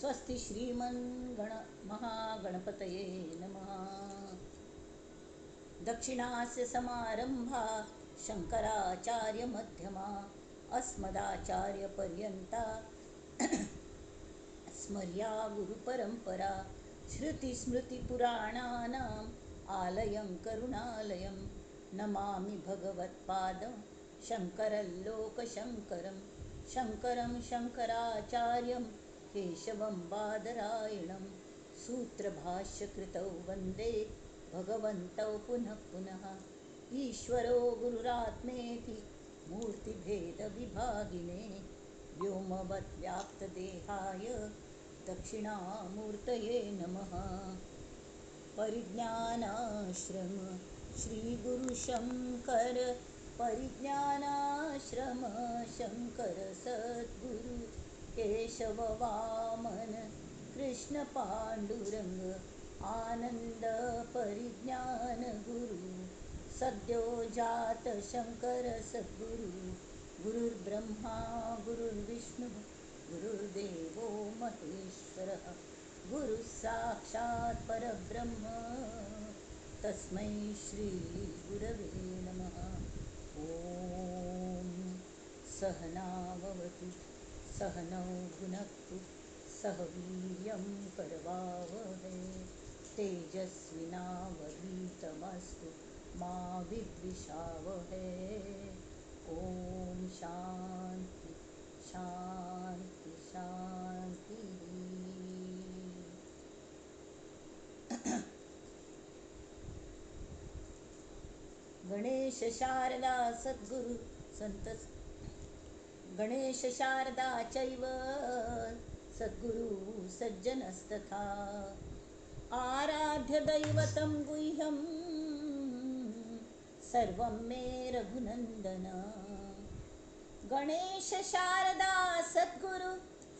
स्वस्ति श्रीमन् गण महागणपतये नमः। दक्षिणास्य समारंभा शंकराचार्य मध्यमा अस्मदाचार्य पर्यंता स्मर्या गुरुपरंपरा। श्रुतिस्मृतिपुराणानाम् आलयं करुणालयं नमामि भगवत्पादं शंकरं लोकशंकरं शंकरं शंकराचार्यं केशवं बादरायणं सूत्रभाष्यकृतौ वन्दे भगवन्तौ पुनः पुनः। ईश्वरो गुरुरात्मेति मूर्तिभेदविभागिने व्योमवद्व्याप्तदेहाय दक्षिणामूर्तये नमः। परिज्ञानाश्रम श्रीगुरुशंकर परिज्ञानाश्रम शंकर सद्गुरु केशव वामन कृष्ण पांडुरंग आनंद परिज्ञान गुरु सद्यो जात शंकर सद्गुरु। गुरुर्ब्रह्मा गुरुर्विष्णु गुरुर्देवो महेश्वरः गुरुः साक्षात् परब्रह्म तस्मै श्री गुरवे नमः। ॐ सहनाववतु सहनौ भुनक्तु सह वीर्यं करवावहै तेजस्विनावधीतमस्तु मा विद्विषावहै। ॐ शांति शांति शांति। गणेश शारदा सद्गुरु संत गणेश शारदा चैव सद्गुरु सज्जनस्तथा। आराध्य दैवतं गुह्यं सर्वं मे रघुनंदन। गणेश शारदा सद्गुरु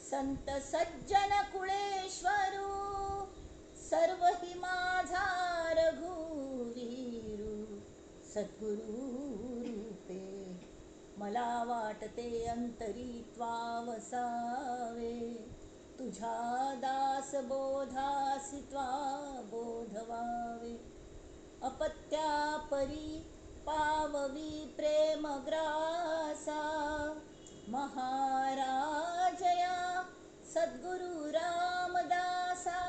संत सज्जन कुळेश्वरू सर्व हि माझा रघुवीरू सद्गुरु रूपे। मला वाटते अंतरी त्वा वसावे तुझ्या दास बोधासी त्वा बोधवावे। अपत्या परी पाववी प्रेमग्रासा महाराजया सद्गुरु रामदासा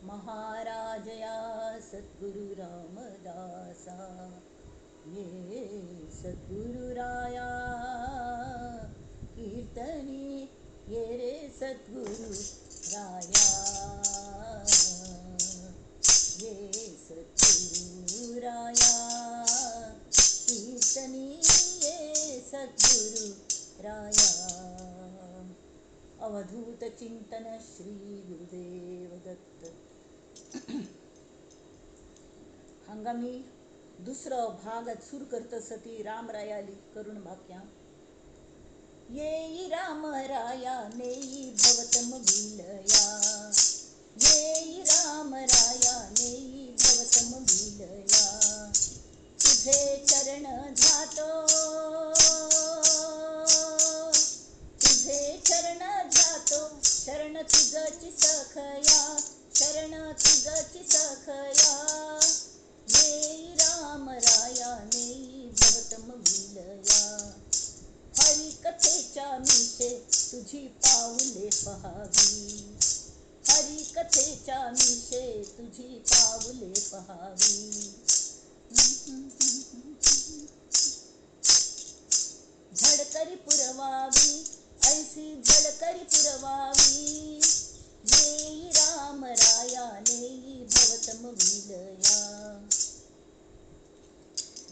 महाराजया सद्गुरु रामदासा। ये सद्गुरुराया कीर्तनी ये रे सद्गुरु राया ये सद्गुरुराया कीर्तनी ये सद्गुरु राया। अवधूत चिंतन श्री गुरुदेव दत्त। हांगा मी दुसरो भाग सुरू करता सती रामरायाली करुण भाक्यां। येई राम राया नेई भवतम विलया येई राम राया नेई भवतम विलया। तुझे चरण ध्यातो तुझे चरण ध्यातो शरण तुझची सखया शरण तुझची सखया। येई राम राया नेई भवतम विलया। हरी कथेच्या मिशे तुझी पाऊले पहावी हरी कथेच्या मिशे तुझी पाऊले पहावी। झडकरी पुरवावी ऐसी झडकरी पुरवावी येई राम राया नेई भवतम विलया।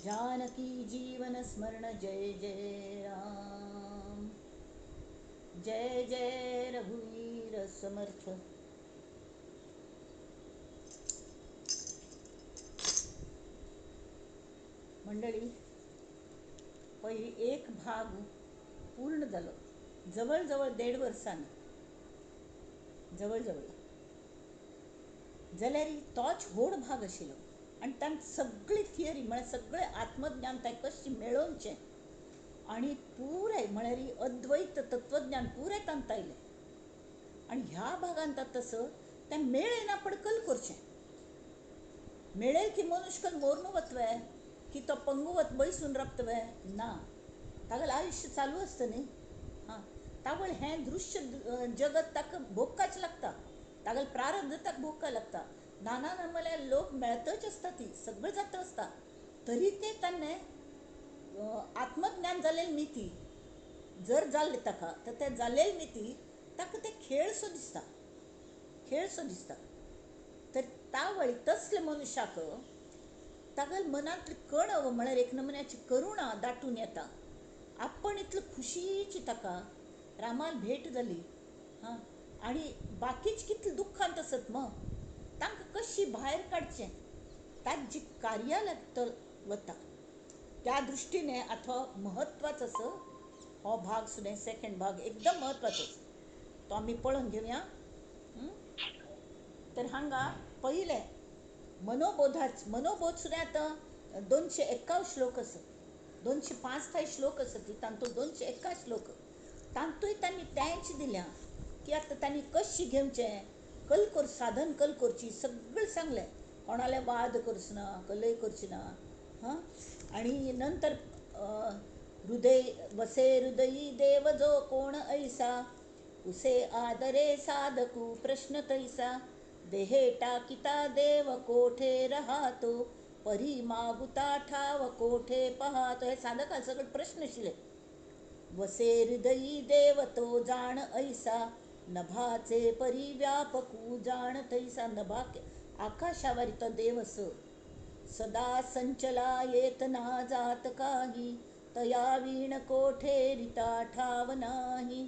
जानकी जीवन स्मरण जय जय राम जय जय रघुवीर समर्थ। मंडळी, पयली एक भाग पूर्ण जालो जवळ जवळ 1.5 वर्सान जवळ जवळ जाल्यार तोच व्हड भाग आशिल्लो आनी तांकां सगळी थियरी म्हळ्यार सगळें आत्मज्ञान तांकां कशें मेळोवचें आनी पुराय म्हळ्यार अद्वैत तत्वज्ञान पुराय तांकां आयलें. आनी ह्या भागांत तसं तें मेळना पण कल करचें मेळेल की मनुष्य कल मोरून वतवे की तो पंगुवत बैसून राबतवे ना, तागेलें आयुष्य चालू आसता न्ही. हां, तावळ हें दृश्य जगत ताका भोगकाच लागता, तागेलें प्रारब्ध ताका भोगका लागता. नाना नमल्या लोक मेळतच आसता, ती सगळें जाता आसता, तरी ते ताणें आत्मज्ञान जालेली मिती जर जाल्लें ताका तर तें जालेली मिती ताका ते खेळसो दिसता, खेळसो दिसता. तर तावळी तसले मनुष्याक तागेले मनांतली कणव म्हळ्यार एक नमुन्याची करुणा दाटून येता. आपण इतले खुशीची ताका रामाल भेट जाली. हां, आनी बाकीच कितले दुख्खांत आसत मग तांकां कशी भायर काडचें ताजी कार्या लागता वता. त्या दृश्टीने आतां म्हत्वाचो असो हो भाग सुद्दां सेकंड भाग एकदम म्हत्वाचो आसा, तो आमी पळोवन घेवया. तर हांगा पयलें मनोबोधाच, मनोबोध सुद्दां आतां 251 श्लोक आसा, 205 थंय श्लोक आसा ती तांतूत 251 श्लोक तांतूय तांणी तेंच दिल्या की आतां तांणी कशी घेवचें, कल कर साधन कल करची सगळें सांगलें. कोणाले वाद करचो ना, कलय करची ना. हां, आनी नंतर हृदय वसे हृदयी देव जो कोण ऐसा उसे आदरे साधकू प्रश्न तैसा देहे टाकिता देव कोठे राहतो परी मागुता ठाव कोठे पाहतो. हे साधकाल सगळे प्रश्न आशिल्ले. वसे हृदयी देव तो जाण ऐसा नभाचे परी व्यापकू जाण तैसा. नभा आकाशावर तो देव अस सदा संचला येत ना जात काही तया वीण कोठे रिता ठाव नाही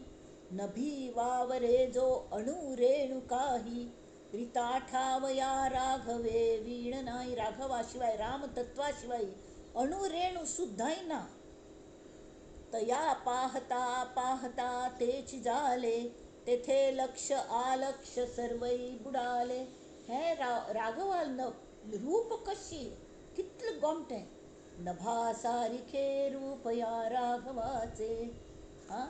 नभी वावरे जो अणु रेणु काही रिता ठावया राघवे वीण नाही. राघवाशिवाय राम तत्वाशिवाय अणुरेणू सुद्धाय ना. तया पाहता पाहता तेच जाले तेथे लक्ष आलक्ष सर्वै बुडाले. हे राघवाल न रूप कशी कितलें गोमटें नभा सारिखे रूप या राघवाचे. हां,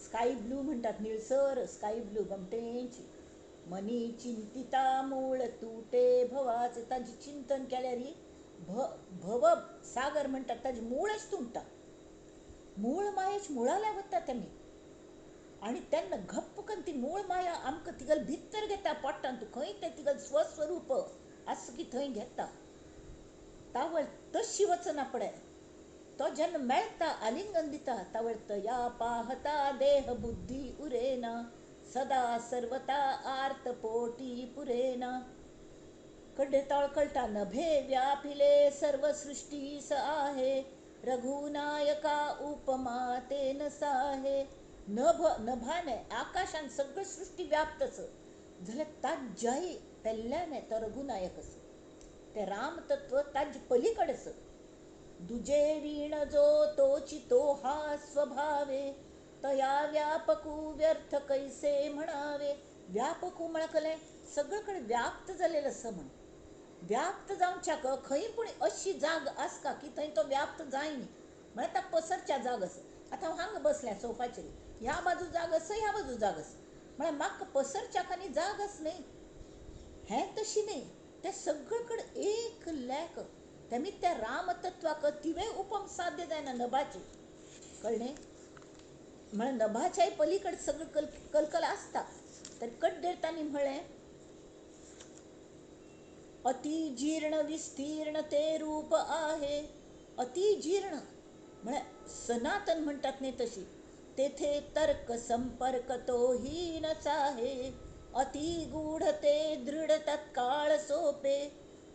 स्काय ब्लू म्हणटात, निळसर स्काय ब्लू गोमटेंची. मनी चिंतिता मूळ तुटे भवाचे. ताजें चिंतन केल्यार भव सागर म्हणटात ताजें मूळच तुटता, मूळ मायेच मुळाला वता तेमी. आनी तेन्ना घप्प करून ती मूळ माया आमकां तिगेले भितर घेता पोटांत, तूं खंय तें तिगेलें स्वस्वरूप आसा की थंय घेता. तावळ तशी वचना पडे तो जेन्ना मेळटा आलिंगन दिता तावळ तया पाहता देह बुद्धी उरेना सदा सर्वता आर्त पोटी पुरेना. कडे ताळ कळटा नभे व्यापिले सर्व सृष्टीस आहे रघुनायका उपमा ते नसाहे. नभ नभाने आकाशान सगळं सृष्टी व्याप्त आसा जाल्यार ताज्याय पेल्ल्याने तो रघुनायक आसा, ते रामतत्व ताजे पलीकडे आसा. दुजे वीण जो तोची तो हा स्वभावे तया व्यापकू व्यर्थ कैसे म्हणावे. व्यापकू म्हळ्यार सगळीकडे व्याप्त जालेलं आसा म्हण व्याप्त जावच्याक खंय पूण अशी जाग आसता की थंय तो व्याप्त जायनी म्हळ्यार ताका पसरच्या जाग आसा. आतां हांव हांगा बसल्या सोफाचेर, ह्या बाजू जाग आसा ह्या बाजू जाग आसा, म्हळ्यार म्हाका पसरच्याक आनी जाग आस न्ही. हें तशी न्ही, तें सगळीकडे एक लेक तेमी त्या रामतत्वाक तिवें उपम साध्य जायना नभाची. कळ्ळें? म्हळ्यार नभाच्याय पलीकडे सगळें कलकल आसता. तर कड्डेर तांणी म्हळें अति जीर्ण विस्तीर्ण ते रूप आहे. अति जीर्ण म्हळ्यार सनातन म्हणटात न्ही तशी. तेथे तर्क संपर्क तो हीनच आहे अति गूढ ते दृढ तत्काळ सोपे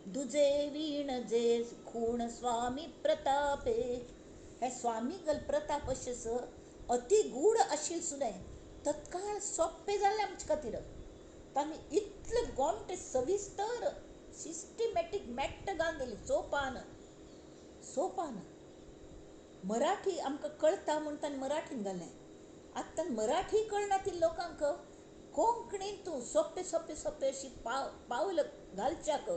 दुजे वीण जे खूण स्वामी प्रतापे. हे स्वामी गल प्रताप अशें अति गूढ आशिल्लें सुद्दां तत्काळ सोंपें जालें आमचे खातीर. तांणी इतलें गोमटें सविस्तर सिस्टमॅटीक मॅट्ट घालून दिली. सोपान सोपान मराठी आमकां कळटा म्हूण ताणें मराठीन घालें. आतां मराठी कळना ती लोकांक कोंकणीन तूं सोंपें सोंपें सोंपें अशी पावल घालच्याक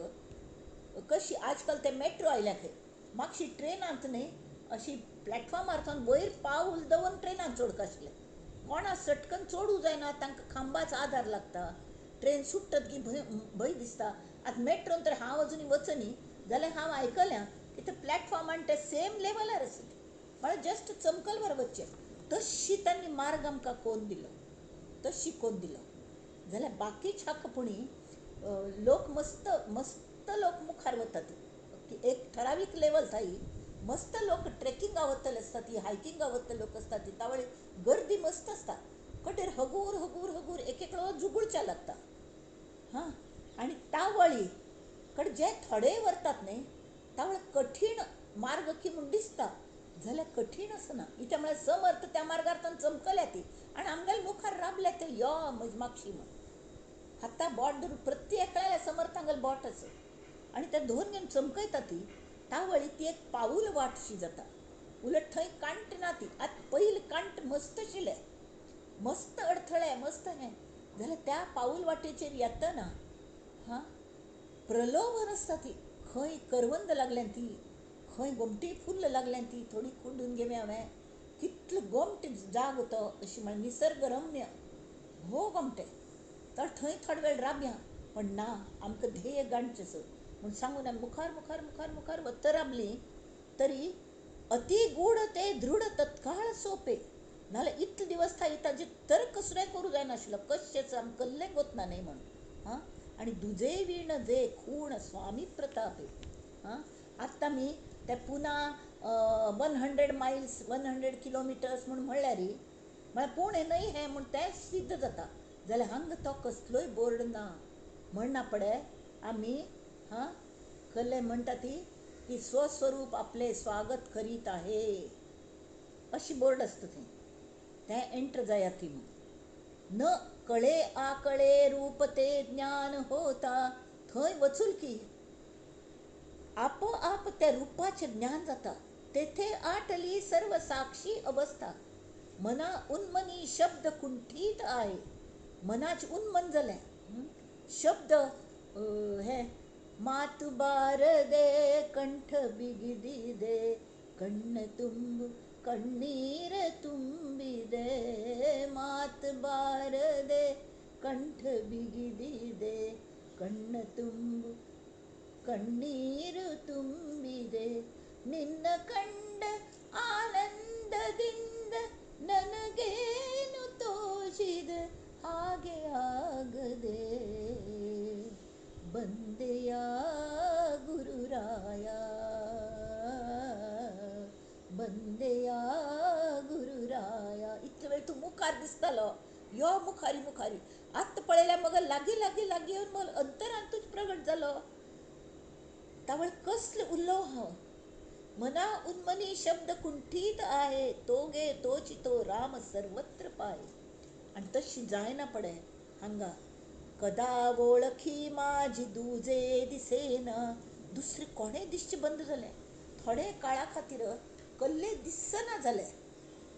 कशी. आजकाल ते मेट्रो आयल्या खंय, मातशी ट्रेनांत न्ही अशी प्लॅटफॉर्मार सावन वयर पावल दवरून ट्रेनांत चडका आशिल्लें. कोणा सटकन चडूं जायना, तांकां खांबाचो आदार लागता. ट्रेन सुट्टत की भंय भंय दिसता. आतां मेट्रोन तर हांव अजुनूय वचनी, जाल्यार हांव आयकल्यां की ते प्लॅटफॉर्म आनी ते सेम लेवलार आसा, म्हळ्यार जस्ट चमकल बरें वचचें. तशी तांणी मार्ग आमकां कोन्न दिलो, तशी कोन्न दिलो. जाल्यार बाकीच्या पुणी लोक मस्त मस्त लोक मुखार वतात. एक ठरावीक लेवल थांय मस्त लोक ट्रेकिंगा वतले आसता ती, हायकिंगा वतले लोक आसता ती, तावळी गर्दी मस्त आसता. कटेर हगूर हगूर हगूर एक एकलो जुगुळच्या लागता. हां, आनी तावळी कडेन जे थोडे व्हरतात न्ही, तावळ कठीण मार्ग की म्हूण दिसता, जाल्यार कठीण आसना. इत्या म्हळ्यार समर्थ त्या मार्गार तांकां चमकल्या ती आनी आमगेले मुखार राबल्या ते यो म्हज मागशी म्हूण हाता बोट धरून प्रत्येकाल्या समर्थांगेलें बोट आसा आनी ते धरून घेवन चमकयता ती. तावळी ती एक पावूल वाटशी जाता. उलट थंय कांट ना ती. आतां पयलीं कांट मस्त आशिल्ले, मस्त अडथळे, मस्त हें. जाल्यार त्या पावूल वाटेचेर येतना हां प्रलोभन आसता ती. खंय करवंद लागल्यान ती, खंय गोमटी फुल्ल लागल्यान ती, थोडी कुंडून घेवया हांवें, कितलो गोमटे जागो तो, अशें म्हळ्यार निसर्गरम्य भोव गोमटें. तर थंय थोडो वेळ राबया, पण ना, आमकां ध्येय गांठचें आसा म्हूण सांगून आमी मुखार मुखार मुखार मुखार वत राबलीं. तरी अति गूढ ते दृढ तत्काळ सोपे. नाल्यार इतले दिवस थांय ताजे तर्क सुद्दां करूं जायनाशिल्लो, कशेंच आमकां कल्लें गोतना न्हय म्हूण. हां, आनी दुजे वीण जे खूण स्वामी प्रतापे. हां, आतां आमी ते पुना 100 मायल्स 100 किलोमिटर्स म्हूण म्हणल्यार म्हळ्यार पुणे न्हय हें म्हूण तें सिद्ध जाता. जाल्यार हांगा तो कसलोय बोर्ड ना म्हणना पडे आमी. हां, कल्ले म्हणटा ती की स्वस्वरूप आपले स्वागत करीत आहे, अशी बोर्ड आसता थंय, तें एंटर जायात ती म्हूण. न कळे आकळे रूप ते ज्ञान होता, थंय वचूल की आपोआप त्या रुपाचें ज्ञान जाता. तेथे आटली सर्व साक्षी अवस्था, मना उन्मनी शब्द कुंठीत आहे. मनाचें उन्मन जालें, शब्द हे मात बारदे कंठ बिगिदिदे कण्ण तुम्बु कण्णीर ತುಂಬಿದೆ, ಮಾತು ಬಾರದೆ ಕಂಠ ಬಿಗಿದಿದೆ, ಕಣ್ಣ ತುಂಬು ಕಣ್ಣೀರು ತುಂಬಿದೆ, ನಿನ್ನ ಕಂಡ ಆನಂದದಿಂದ ನನಗೇನು ತೋಚಿದ ಹಾಗೆ ಆಗದೆ ಬಂದೆಯ ಗುರುರಾಯ, ಬಂದೆಯ गुरुराया. इतले वेळ तूं मुखार दिसतालो, यो मुखारी मुखारी. आत्तां पळयल्यार मगो लागीं लागीं लागीं येवन मगो अंतरांतूच प्रगट जालो. तावळ कसलें उलोवं हांव. मना उन्मनी शब्द कुंठीत आहे, तो गे तोची तो राम सर्वत्र पाय. आनी तशी जायना पडे हांगा. कदा वळखी माझी दुजे दिसेना, दुसरें कोणें दिसचें बंद जालें. थोडे काळा खातीर कल्ले दिसना जालें.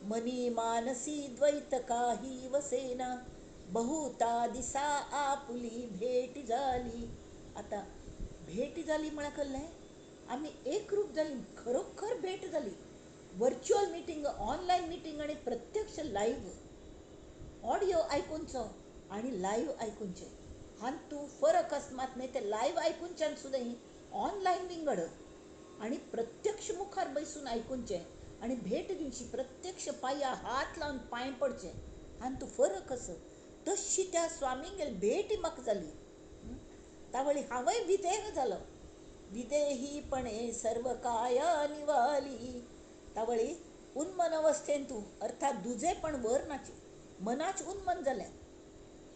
मनी मानसी द्वैत काही वसेना, बहुता दिसा आपुली भेट जाली. आतां भेट जाली म्हळ्यार कळ्ळें, आमी एकरूप जाली, खरोखर भेट जाली. वर्च्युअल मिटींग, ऑनलायन मिटींग आनी प्रत्यक्ष लायव्ह ऑडियो आयकुचो आनी लायव्ह आयकुचें हातूंत फरक आसा मात न्हय. तें लायव्ह आयकुच्यान सुद्दां ऑनलायन विंगड आनी प्रत्यक्ष मुखार बसून आयकुचें आनी भेट दिवची, प्रत्यक्ष पांया हात लावन पांय पडचें हातूंत फरक आसा. तशी त्या स्वामीगेर भेट म्हाका जाली. तावळी हांवय विदेह जालो. विदेहीपणे सर्व काया निवाली. तावळी उन्मन अवस्थेन तूं, अर्थात दुजेपण वर नाचें, मनाचें उन्मन जालें.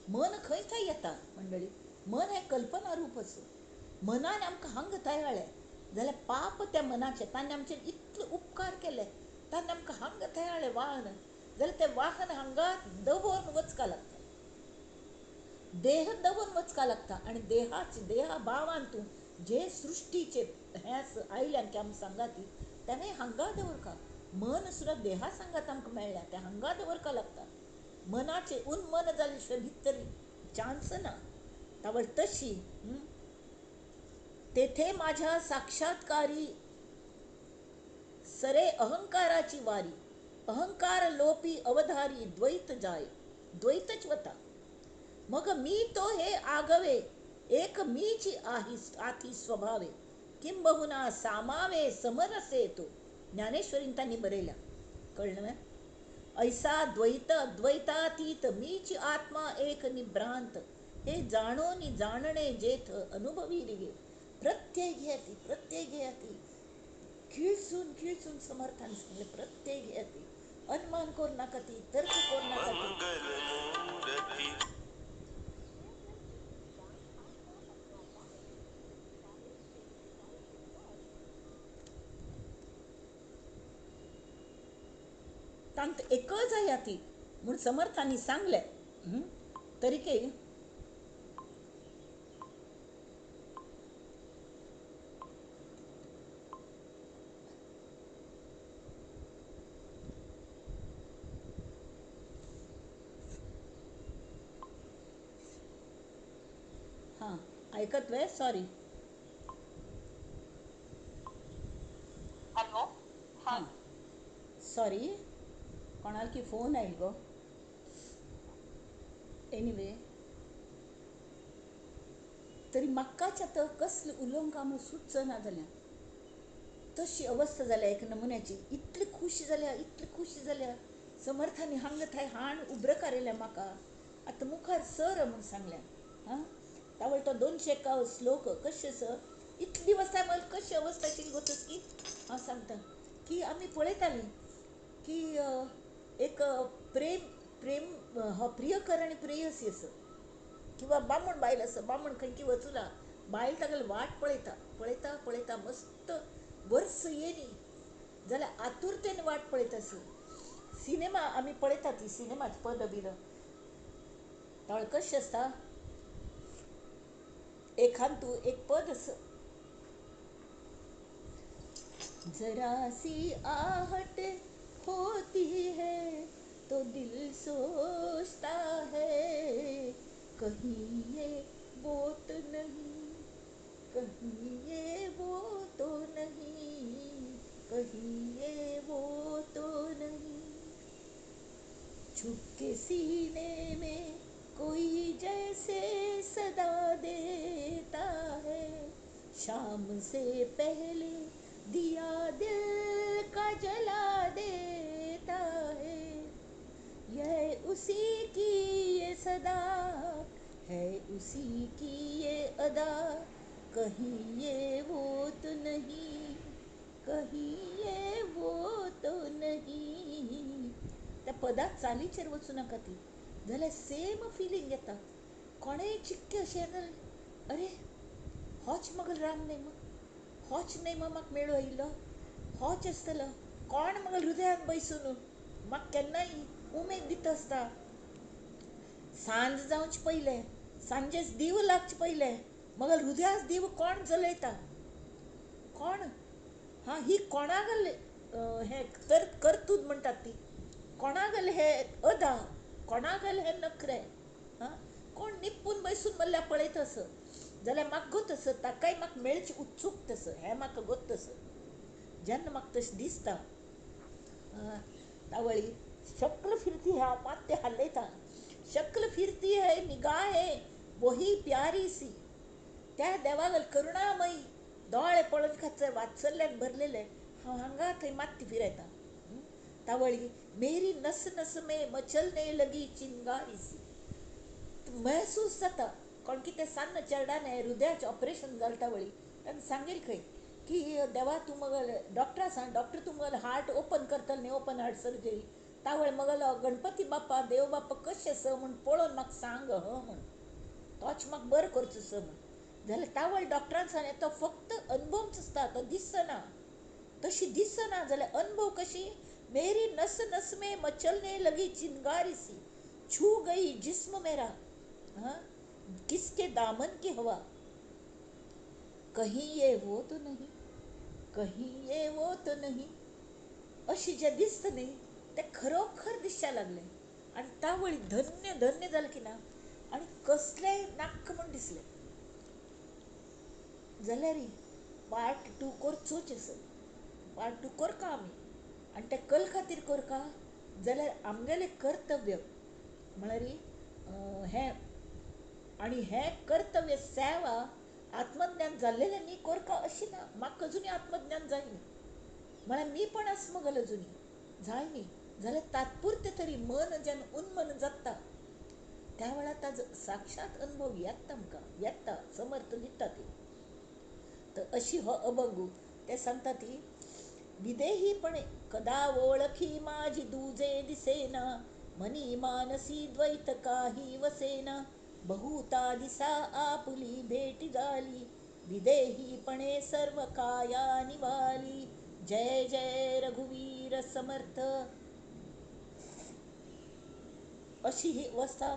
मन खंय थंय येता मंडळी, मन हें कल्पना रूप आसा. मनान आमकां हांग थंय हाडलें जाल्यार पाप त्या मनाचें. ताणें आमचेर इतले उपकार केले, ताणें आमकां हांग थंय हाडलें वाहन, जाल्यार तें वाहन हांगा दवरून वचपाक लागता, देह दवरून वचपाक लागता. आनी देहाचे देहा भावान तूं जे सृश्टीचे हें आसा आयल्यान की आमी सांगा ती, तेणें हांगा दवरका. मन सुद्दां देहा सांगात आमकां मेळ्ळ्या, तें हांगा दवरका लागता. मनाचें उन्मन जालें शिवाय भितर चान्स ना. तावळ तशी तेथे माझ्या साक्षात्कारी सरे अहंकाराची वारी. अहंकार लोपी अवधारी द्वैत जाय, द्वैतच वता. मग मी तो हे आगवे, एक मीची आही आथी स्वभावे, किंबहुना सामावे समरसे तो. ज्ञानेश्वरीन त्यांनी बरयला, कळलं? ऐसा द्वैत द्वैतातीत मीची आत्मा एक निभ्रांत, हे जाणोनी जाणणे जेथ अनुभवी रिगे. प्रत्यय घ्या ती, प्रत्यय घ्या ती, खिळसून खिळसून समर्थान सांगले प्रत्यय घ्या ती, अनुमान करू नाका ती, तर्क करू नाका ती. तांत एकच आया ती म्हूण समर्थांनी सांगले. तरीके हां ऐकत वे, सॉरी. हॅलो, हां सॉरी, कोणाला की फोन आयल गो. एनिवे, तरी म्हाकाच आतां कसलें उलोवंक आमकां सुचना जाल्या, तशी अवस्था जाल्या एक नमुन्याची. इतली खुशी जाल्या, इतली खुशी जाल्या, समर्थांनी हांगा थंय हाण उब्र काडल्या म्हाका, आतां मुखार सर म्हूण सांगल्या. हां तावळ तो 251 श्लोक कशें सर इतली दिवस म्हाका कशी अवस्था आशिल्ली गोतच की हांव सांगता की आमी पळयतालीं की एक प्रेम प्रेम हो प्रियकर आनी प्रेयसी आसा, किंवा बामण बायल आसा, बामण खंयकी वचुला, बायल तागेली वाट पळयता पळयता पळयता मस्त वर्स येनी जाल्यार आतुरतेन वाट पळयता आसा. सिनेमा आमी पळयता ती सिनेमाच पद बीन तावळ कशें आसता, एखांतू एक पद आसा, जरासी आहट होती है तो दिल सोचता है, कहीं ये वो तो नहीं, कहीं ये वो तो नहीं, कहीं ये वो तो नहीं. छुप के सीने में कोई जैसे सदा देता है, शाम से पहले दिया दिल का जला देता है, यह उसी की ये सदा है, उसी की ये अदा, कहीं ये वो तो नहीं, कहीं ये वो तो नहीं. त्या पदात चालीचेर वचूं नाका ती, जाल्यार सेम फिलींग येता. कोणेय चिक्के अशें जाल्यार अरे होच मगल राम न्ही मग, होच न्ही मग म्हाका मेळूं आयिल्लो, होच आसतलो कोण मगल हृदयान बैसून म्हाका केन्नाय उमेद दिता आसता. सांज जावचे पयलें, सांजेच दीव लागचे पयलें मगल हृदयाच दीव कोण जलयता, कोण हां ही कोणागल हें तर कर्तूद म्हणटात ती, कोणागल हे अदा, कोणागल हे नखरे, हां कोण निपून बैसून मल्ल्या पळयता आसत जाल्यार म्हाका गोत आसत, ताकाय म्हाका मेळची उत्सुकता आसत, हें म्हाका गोत आसत. जेन्ना म्हाका तशें दिसता तावळी शक्ल फिरती है, मात ते हालयता, शक्ल फिरती है निगाहे वही प्यारी सी. त्या देवागल करुणामयी दोळे पळोवन खाचर वात्सल्यान भरलेले हांव हांगा थंय मात्ती फिरयता. तावळी मेरी नस नस में मचलने लगी चिंगारी सी. महसूस जाता कोण कितें सान्न चेरडाने हृदयाचें ऑपरेशन जालें तावळी ताणें सांगेल खंय की देवा तूं मगल डॉक्टरा सांग, डॉक्टर तूं मगल हार्ट ओपन करतलो न्ही, open heart surgery, तावळ मगलो Ganpati Bappa देव बाप्पा कशें आसा म्हूण पळोवन म्हाका सांग ह म्हूण, तोच म्हाका बरें करचो आसा म्हूण. जाल्यार तावळ डॉक्टरान सांगलें तो फक्त अनुभवच आसता, तो दिसना, तशी दिसना जाल्यार अनुभव कशी, मेरी नस नस में मचलने लगी चिंगारी सी, छू गई जिस्म मेरा हाँ किसके दामन की हवा, कहीं ये वो तो नहीं, कहीं ये वो तो नहीं. अशी जे दिसता न्ही ते खरोखर दिसच्या लागले आनी तावळी धन्य धन्य जालें की ना, आनी कसलेंय नाक्क म्हूण दिसलें. जाल्यार पार्ट 2 करचोच आसा, पार्ट 2 करता आमी. आनी ते कल खातीर करका जाल्यार आमगेलें कर्तव्य म्हळ्यार हें आनी हें कर्तव्य सेवा आत्मज्ञान जाल्लेलें न्ही करका अशी ना. म्हाका अजुनूय आत्मज्ञान जाय न्ही, म्हळ्यार मी पण आसा मगल अजुनूय जाय न्ही जाल्यार तात्पुरतें तरी मन जेन्ना उन्मन जाता त्या वेळार ताजो साक्षात अनुभव येता, आमकां येता, समर्थ दिता ती. तर अशी हो अभंगू ते सांगता ती विदेहीपणे कदा ओळखी माझी दुजे दिसेना, मनी मानसी द्वैत काही वसेना, बहुता दिसा आपुली भेटी झाली, विदेहीपणे सर्व काया निवाली. जय जय रघुवीर समर्थ. अशी ही अवस्था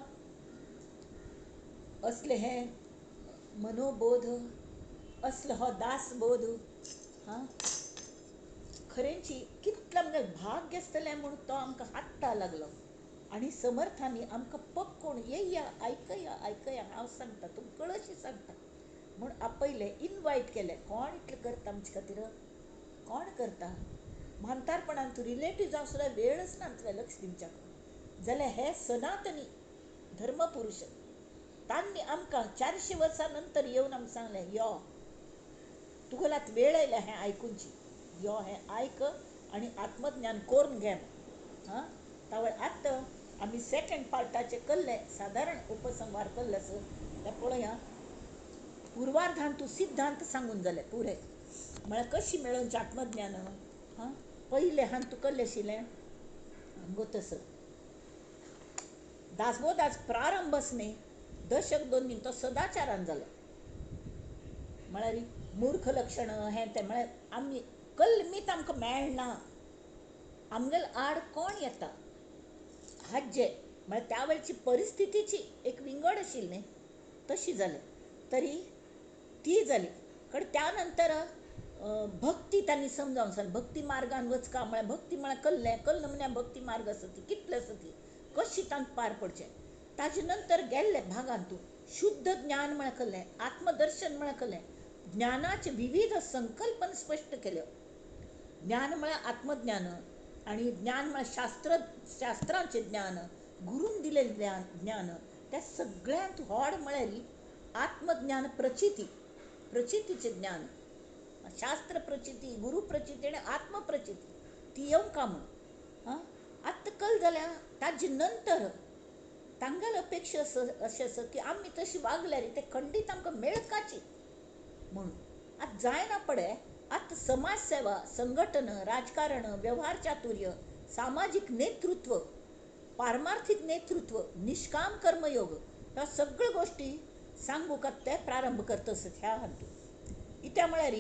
असले हे मनोबोध, असलो हो दासबोध. हां, खरेंची कितलें आमगेलें भाग्य आसतलें म्हूण तो आमकां हाडटा लागलो. आनी समर्थांनी आमकां पक्कोवन येया आयकया आयकया हांव सांगता तुमकां कळशी सांगता म्हूण आपयलें, इनवायट केलें. कोण इतलें करता आमचे खातीर? कोण करता? म्हातारपणान तूं रिलेटीव जावं सुद्दां वेळच ना तुवें लक्ष दिवच्याक. जाल्यार हे सनातनी धर्मपुरुश तांणी आमकां 400 वर्सां नंतर येवन आमकां सांगलें, यो तुगेलो आतां वेळ आयल्या हें आयकुची, यो हें आयक आनी आत्मज्ञान करून घे. हां, तावळ आतां आमी सेकंड पार्टाचें कल्लें सादारण उपसंहार कल्ले आसा तें पळोवया. पुर्वार्धान तूं सिद्धांत सांगून जालें पुरें, म्हळ्यार कशी मेळोवचें आत्मज्ञान. हां, पयलें हान तूं कल्लें आशिल्लें हांगो तसो दासबोधाच प्रारंभच न्ही दशक 2 दिन तो सदाचारान जालो. म्हळ्यार मूर्ख लक्षण हें तें म्हळ्यार आमी कल्मीत आमकां मेळना, आमगेले आड कोण येता हाजे म्हळ्यार त्या वेळची परिस्थितीची एक विंगड आशिल्ली न्ही तशी जालें तरी ती जाली. कारण त्या नंतर भक्ती तांणी समजावन सांगली, भक्ती मार्गान वचका म्हळ्यार भक्ती म्हळ्यार कल्लें, कल्ल म्हळ्यार भक्ती मार्ग आसा ती कितले आसा ती कशी तांकां पार पडचें. ताजे नंतर गेल्ले भागान तूं शुद्ध ज्ञान म्हळ्यार कल्लें, आत्मदर्शन म्हळ्यार कल्लें, ज्ञानाचे विविध संकल्पन स्पश्ट केल्यो. ज्ञान म्हळ्यार आत्मज्ञान आनी ज्ञान म्हळ्यार शास्त्रांचें ज्ञान, गुरून दिलेलें ज्ञान, त्या सगळ्यांत व्हड म्हळ्यार आत्मज्ञान प्रचिती, प्रचितीचें ज्ञान, शास्त्र प्रचिती, गुरू प्रचिती आनी आत्मप्रचिती ती येवंक म्हूण. हां, आतां कल जाल्या ताजे नंतर तांगेले अपेक्षा अशें आसा की आमी तशी वागल्यार ते खंडीत आमकां मेळकाची म्हणून. आतां जायना पडे आतां समाज सेवा, संघटन, राजकारण, व्यवहार चातुर्य, सामाजीक नेतृत्व, पारमार्थिक नेतृत्व, निष्काम कर्मयोग ह्या सगळ्यो गोश्टी सांगूंक ते प्रारंभ करता आसत ह्या हातूंत. कित्याक म्हळ्यार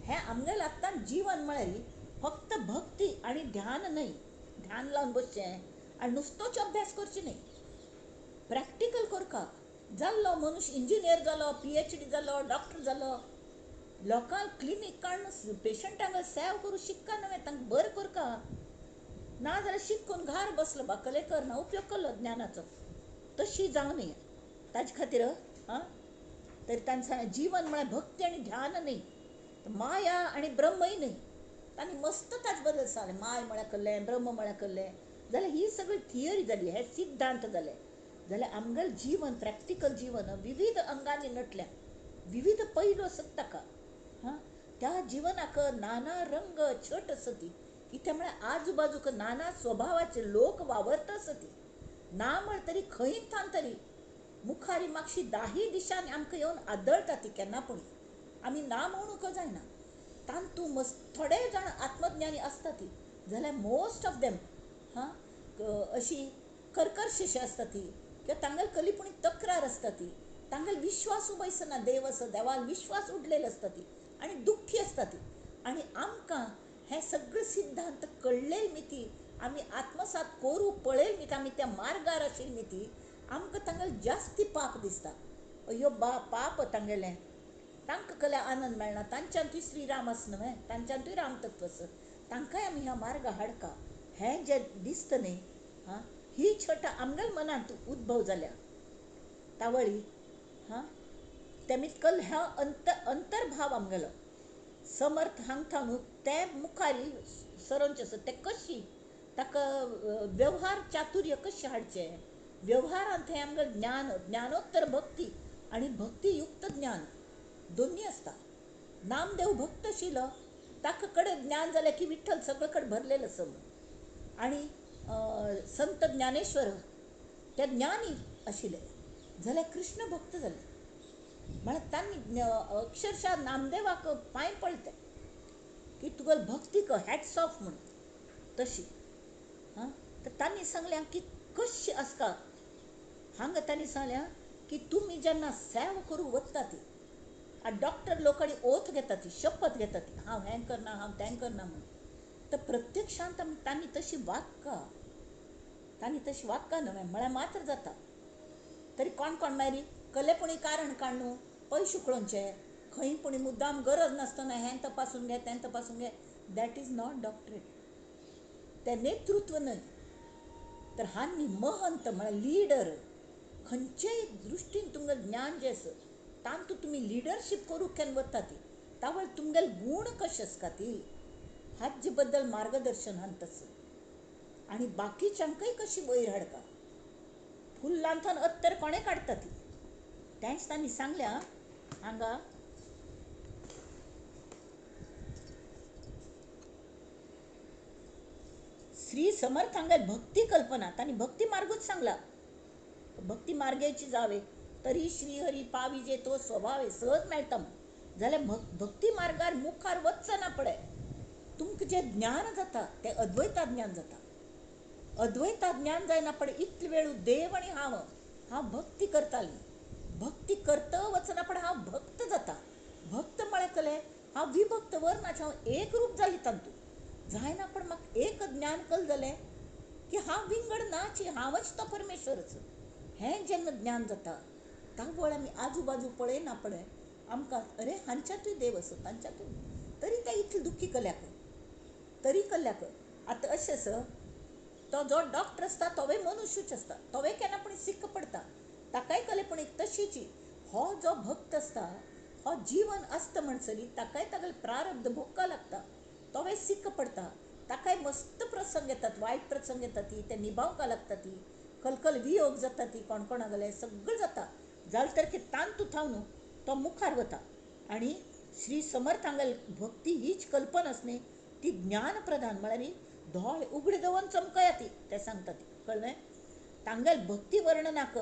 हें आमगेलें आतां जीवन म्हळ्यार फक्त भक्ती आनी ध्यान न्हय, ध्यान लावन बसचें आनी नुस्तोच अभ्यास करचो न्हय, प्रॅक्टिकल करका. जाल्लो मनुष्य इंजिनियर जालो, PhD जालो, डॉक्टर जालो, लोकांक क्लिनीक काडून पेशंटांक सेव करूं शिकका न्हय, तांकां बरें करका. ना जाल्यार शिकून घार बसलो बाकले करना उपयोग केलो ज्ञानाचो, तशी जावं न्हय. ताजे खातीर आं तरी तांणी सांगलें जीवन म्हळ्यार भक्ती आनी ध्यान न्हय, माया आनी ब्रह्मय न्हय. तांणी मस्त ताजे बद्दल सांगलें, माय म्हळ्यार कल्लें, ब्रह्म म्हळ्यार कल्लें. जाल्यार ही सगळी थियरी जाली, हे सिद्धांत जाले. जाल्यार आमगेलें जीवन प्रॅक्टिकल जीवन विविध अंगांनी नटल्या, विविध पैलू आसत ताका. हां, त्या जिवनाक नाना रंग छट आसा ती. कित्याक म्हळ्यार आजूबाजूक नाना स्वभावाचे लोक वावरता आसा ती. ना म्हळ तरी खंय थान तरी मुखारी मातशी दाही दिशांनी आमकां येवन आदळटा ती केन्ना पूण आमी ना म्हणूंक जायना. तांतू मस्त थोडे जाण आत्मज्ञानी आसता ती, जाल्यार मोस्ट ऑफ देम हां अशी कर्कश आसता ती, किंवा तांगेली कलीपुणी तक्रार आसता ती, तांगेलो विश्वास बैसना देव आसा, देवार विश्वास उडलेलो आसता ती आनी दुख्खी आसता ती. आनी आमकां हे सगळे सिद्धांत कळ्ळेल मिती आमी आत्मसात करूं पळयल मिती आमी त्या मार्गार आशिल्ली मिती आमकां तांगेलें जास्ती पाप दिसता. अय्यो बा पाप तांगेलें, तांकां कल्या आनंद मेळना. तांच्यांतूय श्रीराम आसा न्हय, तांच्यांतूय रामतत्व आसा, तांकांय आमी ह्या मार्गार हाडका हें जें दिसता न्हय. हां, ही छट आमगेल्या मनांत उद्भव जाल्या तावळी. हां, तेमितकल ह्या अंतर्भाव आमगेलो समर्थ हांगता न्हू ते मुखारी सरोवचें आसा तें कशी ताका वेव्हार चातुर्य कशें हाडचें, वेव्हारांत थंय आमकां ज्ञान, ज्ञानोत्तर भक्ती आनी भक्तियुक्त ज्ञान दोन्ही आसता. नामदेव भक्त आशिल्लो, ताका कडेन ज्ञान जालें की विठ्ठल सगळे कडेन भरलेलो आसा म्हणून. आनी संत ज्ञानेश्वर ते ज्ञानी आशिल्ले जाल्यार कृष्ण भक्त जाले. म्हळ्यार तांणी अक्षरशः नामदेवाक पांय पडले की तुगेली भक्तीक हॅट्स ऑफ म्हणून तशी. हां, तर तांणी सांगलें की कशी आसता हांगा, तांणी सांगलें की तुमी जेन्ना सेवा करूंक वता ती डॉक्टर लोकांनी ओथ घेता ती, शपथ घेता ती, हांव हें करना हांव तें करना म्हणून, तर प्रत्यक्षांत आमी तांणी तशी वागका, तांणी तशी वागका न्हय म्हळ्यार मात्र जाता. तरी कोण कोण मागीर कले पुणी कारण काडून पयशे उकळोवचे, खंय पुणी मुद्दाम गरज नासतना हें तपासून घे तें तपासून घे, that is not doctorate, तें नेतृत्व न्हय. तर हांणी महंत म्हळ्यार लिडर, खंयचेय दृश्टीन तुमगेलें ज्ञान जें आसा तातूंत तुमी लिडरशीप करूंक केन्ना वता ती तावळ तुमगेले गूण कशे आसता ती हाजे बद्दल मार्गदर्शन हांत आसा. आनी बाकीच्यांकय कशी वयर हाडका, फुल्लांथान अत्तर कोणें काडटा ती, तेंच तांणी सांगल्या हांगा. श्री समर्थ हांगा भक्ती कल्पना, तांणी भक्ती मार्गूच सांगला, भक्ती मार्गाची जावे तरी श्रीहरी पाविजे तो स्वभाव सहज मेळटा. जाल्यार भक्ती मार्गार मुखार वचना पडे, तुमकां जें ज्ञान जाता तें अद्वैता ज्ञान जाता. अद्वैता ज्ञान जायना पडे इतले वेळ देव आनी हांव, हांव भक्ती करताली, भक्ती करता वचना पडे हांव भक्त जाता. भक्त म्हळ्यार कलें हांव विभक्त वर नाच, हांव एक रूप जाली तातूंत जायना. पण म्हाका एक ज्ञान कल जालें की हांव विंगड नाच, हांवच तो परमेश्वरच. हें जेन्ना ज्ञान जाता तावळ आमी आजू बाजू पळयना पळय आमकां अरे हांच्यातूय देव आसा तांच्यातूय, तरी ते इतले दुख्खी कल्याक तरी कल्याक. आतां अशें आसा, तो जो डॉक्टर आसता तोवूय मनुष्यूच आसता, तोवूय केन्ना पूण सिक्क पडटा, ताकाय कले पूण एक तशीची. हो जो भक्त आसता हो जीवन आसता म्हणसरी ताकाय तागेले प्रारब्ध भोगपाक लागता, तोवूय सिक्क पडटा, ताकाय मस्त प्रसंग येतात, वायट प्रसंग येतात ती ते निभावपाक लागता, ती कलकल वियोग जाता, ती कोण कोणागेले सगळें जाता. जालें तर की तांतू थावन तो मुखार वता. आनी श्री समर्थांगेली भक्ती हीच कल्पना आस न्ही, ती ज्ञान प्रधान म्हळ्यार दोळे उगडे दवरून चमकया ती, ते सांगता ती, कळ्ळें. तांगेले भक्ती वर्णनाक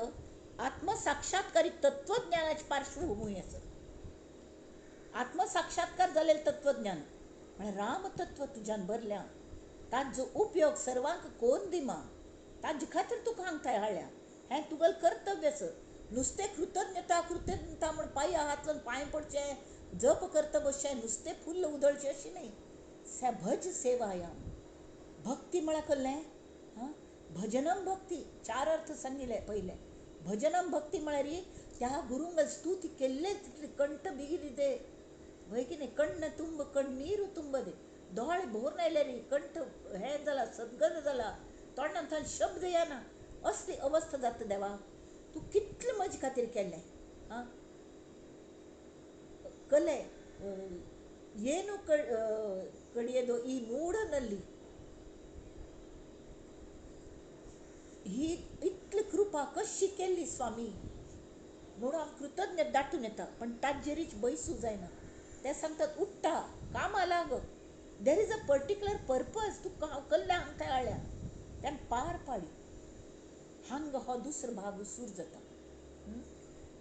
आत्मसाक्षात्कारी तत्वज्ञानाची पार्श्वभूमी आसा. आत्मसाक्षात्कार जालेलें तत्वज्ञान म्हळ्यार रामतत्व तुज्यान भरल्या, ताजो उपयोग सर्वांक कोन दिमा, ताजे खातीर तुका हांगा हाडल्या, हें तुगेलें कर्तव्य आसा. नुस्तें कृतज्ञता कृतज्ञता म्हूण पांया हात लावन पांय पडचें, जप करता बसचें, नुस्तें फुल्ल उदळचें अशें न्हय. भज सेवायाम भक्ती म्हळ्यार कळ्ळें, हां, भजनम भक्ती, चार अर्थ सांगिल्ले पयले. भजनम भक्ती म्हळ्यार त्या गुरूंक स्तुती केल्ले तितली कंठ बिगिली दे, वय की न्ही, कण्ण तुंब कण्णीर तुंब दे, दोळे भरून आयले रे, कंठ हें जाला, सद्गद जाला, तोंडांतल्यान शब्द येना, असली अवस्था जाता. देवा तूं कितलें म्हजे खातीर केल्लें, आं, कले ಏನು ಕಡಿಯದು ಈ ಮೂಢನಲ್ಲಿ ही इतली कृपा कशी केल्ली स्वामी म्हणून हांव कृतज्ञ दाटून येता. पण ताजेरीच बैसू जायना. ते सांगतात उठ्ठा कामा लाग, there is a particular purpose, तूं कल्ल्या हांगा हाडल्या तें पार पाडी. हांगा हो दुसरो भाग सूर जाता.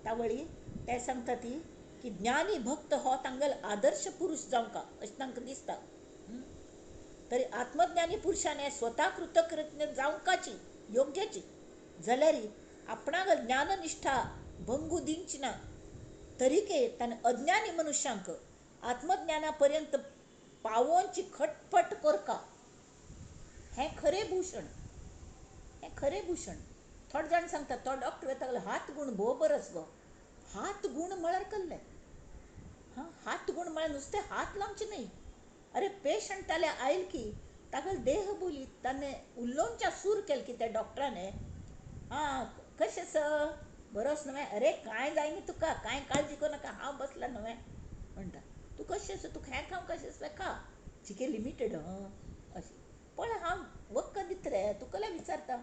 तावळी ते सांगता ती की ज्ञानी भक्त हो तांगेलो आदर्श पुरुष जावंका अशें तांकां दिसता. तरी आत्मज्ञानी पुरुषाने स्वता कृतकृत्य जावंकाची योग्यची जाल्यार आपणाक ज्ञाननिष्ठा भंगू दिवची ना तरीके ताणें अज्ञानी मनुष्यांक आत्मज्ञाना पर्यंत पावोवची खटपट करका. हें खरें भूषण, हें खरें भूषण. थोडे जाण सांगतात तो डॉक्टर वता हात गूण भोव बरोच गो. हात गूण म्हळ्यार कसलें? हां, हात गूण म्हळ्यार नुस्तें हात लावचें न्हय. अरे पेशंट ताले आयल की तागेले देह बोली ताणें उलोवच्या सूर केलें की त्या डॉक्टराने, हां कशें सर बरोच न्हय, अरे कांय जायना तुका, कांय काळजी करूं नाका, हांव बसला न्हय म्हणटा. तूं कशें आसा, तुका हें खावंक कशें आसलें खा, चिके लिमिटेड. हां, पळय हांव वखद दित रे, तुका विचारता,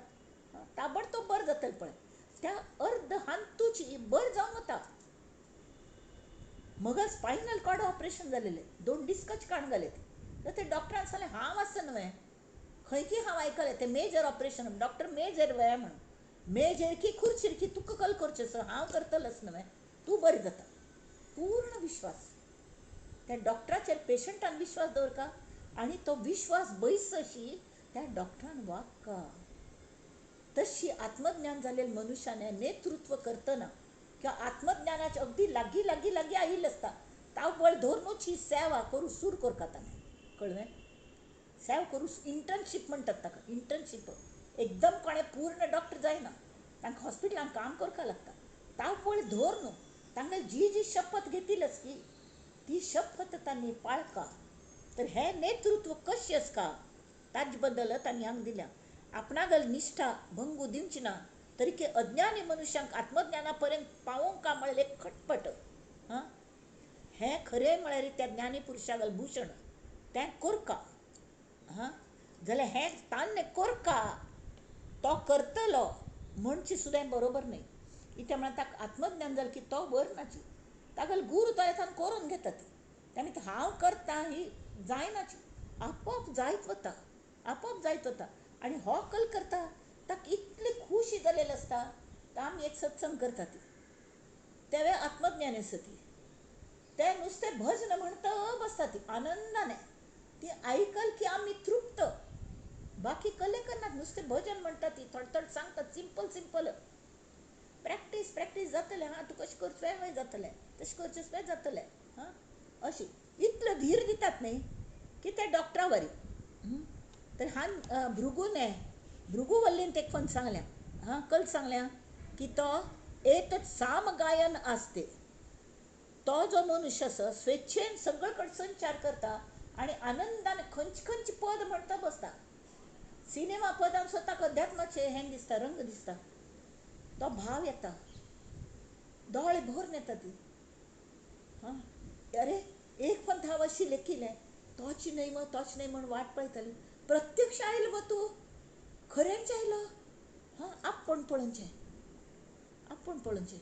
ताबडतोब बरें जातलें पळय. त्या अर्द हांतूची बरें जावन वता. मगज स्पायनल कॉर्ड ऑपरेशन जालेलें, 2 डिस्कच काडून घाले. तर ते डॉक्टरान सांगलें हांव आसा न्हय, खंय की हांव आयकलें तें मेजर ऑपरेशन, डॉक्टर मेजर वय म्हणून, मेजर की खुर्चीर की तुका कल करचें सर, हांव करतलोच न्हय, तूं बरें जाता. पूर्ण विश्वास त्या डॉक्टराचेर पेशंटान विश्वास दवरका आनी तो विश्वास बैस अशी त्या डॉक्टरान वागका. तशी आत्मज्ञान जालेले मनुष्याने नेतृत्व करतना किंवा आत्मज्ञानाचे अगदी लागीं लागीं लागीं आयिल्लें आसता, तावळ धरुनूच ही सेवा करूं सूर करता ताणें. कळ्ळें? सेवा करूं इंटर्नशीप म्हणटात ताका. इंटर्नशीप एकदम कोणें पूर्ण डॉक्टर जायना, तांकां हॉस्पिटलान काम करपाक लागता. तावळ धरून तांकां जी जी शपथ घेतिल्ली आसली ती शपथ तांणी पाळका. तर हें नेतृत्व कशें आसता ताजे बद्दल तांणी हांगा दिल्या. आपणागल निष्ठा भंगू दिवची ना तरी की अज्ञानी मनुष्यांक आत्मज्ञाना पर्यंत पावोवंक का म्हळ्यार एक खटपट. हां, हें खरें म्हळ्यार त्या ज्ञानी पुरुषागल भूषण तें कोरका. हां, जाल्यार हें तान्ने कोरका तो करतलो म्हणचे सुद्दां बरोबर न्हय. इत्या म्हळ्यार ताका आत्मज्ञान जालें की तो वर नाची, तागेलो गुरू तो येता करून घेता ती. आनी हांव करता ही जायनाची, आपोआप जायत वता, आपोआप जायत वता. आनी हो कल करता ताका इतली खुशी जालेली आसता. तर आमी एक सत्संग करता ती, तेवे आत्मज्ञान आसा ती, तें नुस्तें भजन म्हणटा बसता ती आनंदाने, ती आयकल की आमी तृप्त. बाकी कले करनात, नुस्तें भजन म्हणटा ती, थोडे थोडे सांगतात, सिंपल सिंपल प्रॅक्टीस प्रॅक्टीस जातलें. हां, तूं कशें करचें मागीर जातलें, तशें करचें मागीर जातलें. हां, अशी इतलो धीर दितात न्ही की ते डॉक्टरा वरी. तर हान भृगूने भृगुवल्लीन ते पण सांगल्या, हां कल सांगल्या की तो एकच साम गायन असते. तो जो मनुष्य आसा स्वेच्छेन सगळीकडे संचार करता आणि आनंदाने खंयचे खंयचे पद म्हणता बसता. सिनेमा पदान स्वताक अध्यात्माचे हें दिसता, रंग दिसता, तो भाव येता, दोळे भरून येता ती. हां, अरे एक पण धाव अशी लेखिलें तोच न्हय मग तोच न्हय म्हण वाट पळयताली, प्रत्यक्ष आयलो गो तूं, खरेंच आयलो. हां, आपूण पळोवचें, आपूण पळोवचें.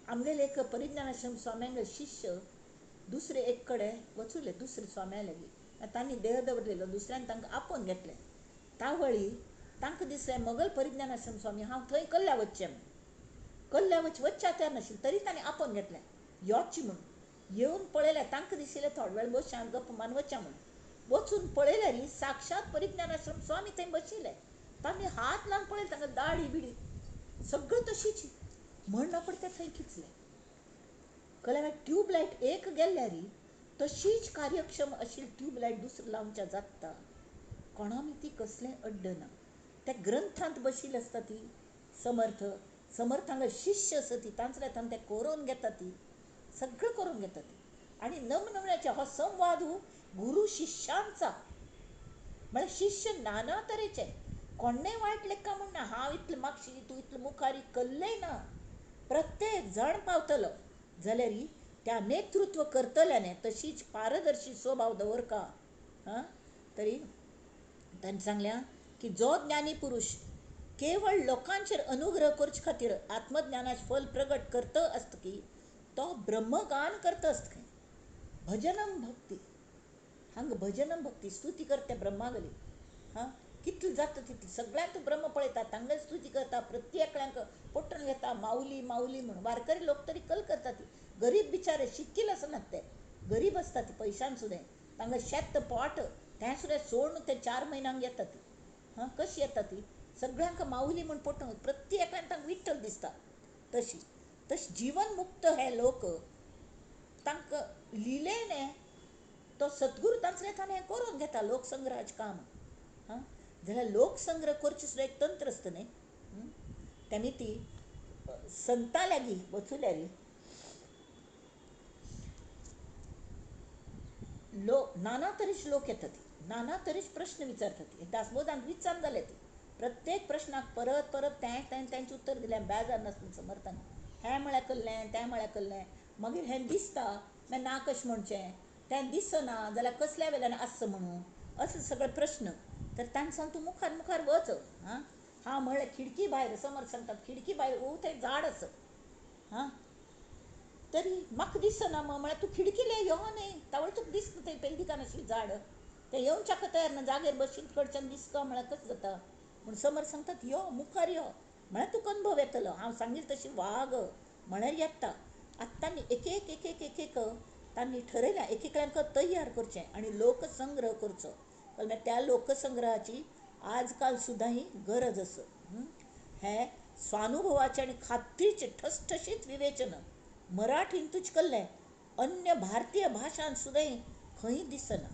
आमगेले एक परिज्ञानाश्रम स्वाम्यांगे शिष्य दुसरे एक कडेन वचुले, दुसरे स्वाम्या लागीं तांणी देह दवरलेलो, दुसऱ्यान तांकां आपोवन घेतलें. तावळी तांकां दिसलें मगल परिज्ञानाश्रम स्वामी हांव थंय कल्ल्या वचचें म्हूण, कल्ल्या वच वचच्या तयार नाशिल्लें तरी तांणी आपोवन घेतलें योची म्हूण. येवन पळयलें, तांकां दिशिल्लें थोडो वेळ बसया गप्प मान वचया म्हूण. वचून पळयल्यार साक्षात परिज्ञानाश्रम स्वामी थंय बशिल्ले. तांणी हात लावन पळयलें, तांकां दाडी बिडी सगळं तशीच म्हण ना पडटा थंय खिचलें. कळ्ळें? ट्यूबलायट एक गेल्यार तशीच कार्यक्षम अशी ट्यूबलायट दुसरी लावच्या जाता. कोणा ती कसलें अड्डना. त्या ग्रंथांत बशिल्ली आसता ती समर्थ, समर्थांक शिष्य आसा ती, तांचल्या तांकां ते करोवन घेता ती, सगळं करून घेता ती. आणि नवनवण्याचे हो संवाद गुरु शिष्यांचा, म्हळ्यार शिष्य नाना तरेचे, कोणें वायट लेखा म्हण ना, हांव इतलें मागशी तूं इतलें मुखारी कल्लें ना, प्रत्येक जाण पावतलो जाल्यार त्या नेतृत्व करतल्याने तशीच पारदर्शी स्वभाव दवरका. हां, तरी तांणी सांगल्या की जो ज्ञानी पुरुष केवळ लोकांचेर अनुग्रह करचे खातीर आत्मज्ञानाचे फल प्रगट करता आसता की तो ब्रह्मगान करता आसता खंय. भजनम भक्ती, हांगा भजनम भक्ती स्तुती करता ब्रह्मागली. हां, कितलें जाता तितलें सगळ्यांक तूं ब्रह्म पळयता, तांगेली स्तुती करता, प्रत्येकल्यांक पोटण घेता माऊली माऊली म्हूण. वारकरी लोक तरी कल करता ती, गरीब बिचारे शिकील आसनात ते, गरीब आसता ती पयशान सुद्दां, तांकां शेत पोट तें सुद्दां सोडून ते 4 म्हयन्यांक येता ती. हां, कशी येता ती सगळ्यांक माऊली म्हूण पोटण, प्रत्येकान तांकां विठ्ठल दिसता. तशी तशी जीवनमुक्त हे लोक तांकां लिलेने तो सद्गुरू तांचले ताणें हें करून घेता लोकसंग्रहाचें काम. हां, जाल्यार लोकसंग्रह करचें सुद्दां एक तंत्र आसता न्ही. तांणी ती संता लागीं वचुल्यार लोक नाना तरेचे लोक येतात, नाना तरेचे प्रश्न विचारतात. दासबोधान विचार जाले ते प्रत्येक प्रश्नाक परत परत तें तें तेंचें उत्तर दिलें, बेजार नासतना समर्थान. हें म्हळ्यार कल्लें, तें म्हळ्यार कल्लें, मागीर हें दिसता मागीर ना कशें म्हणचें, तें दिसना जाल्यार कसल्या वेल्यान आसचो म्हणून, अशे सगळे प्रश्न. तर तांकां सांग तूं मुखार मुखार वच. हां हां म्हळ्यार खिडकी भायर, समर्थ सांगतात खिडकी भायर ओ थंय झाड आसा. हां तरी म्हाका दिसना म्हळ्यार तूं खिडकीले यो न्हय, तावळ तुका दिसता थंय पेलदिकान आशिल्लें झाड, तें येवच्याक तयार ना, जागेर बशीत कडच्यान दिसता म्हळ्यार कशें जाता. म्हूण समर्थ सांगतात यो मुखार यो, म्हळ्यार तुका अनुभव येतलो, हांव सांगील तशी वाग म्हळ्यार येता. आतां तांणी एक एक एक एक एक एक तांणी ठरयलें एक एकल्यांक तयार करचें आनी लोकसंग्रह करचो. कळ्ळें? त्या लोकसंग्रहाची आजकाल सुद्दां ही गरज आसा. हें स्वानुभवाचें आनी खात्रीचें ठसठशीत विवेचन मराठींतूच केल्लें, अन्य भारतीय भाशांत सुद्दां खंय दिसना.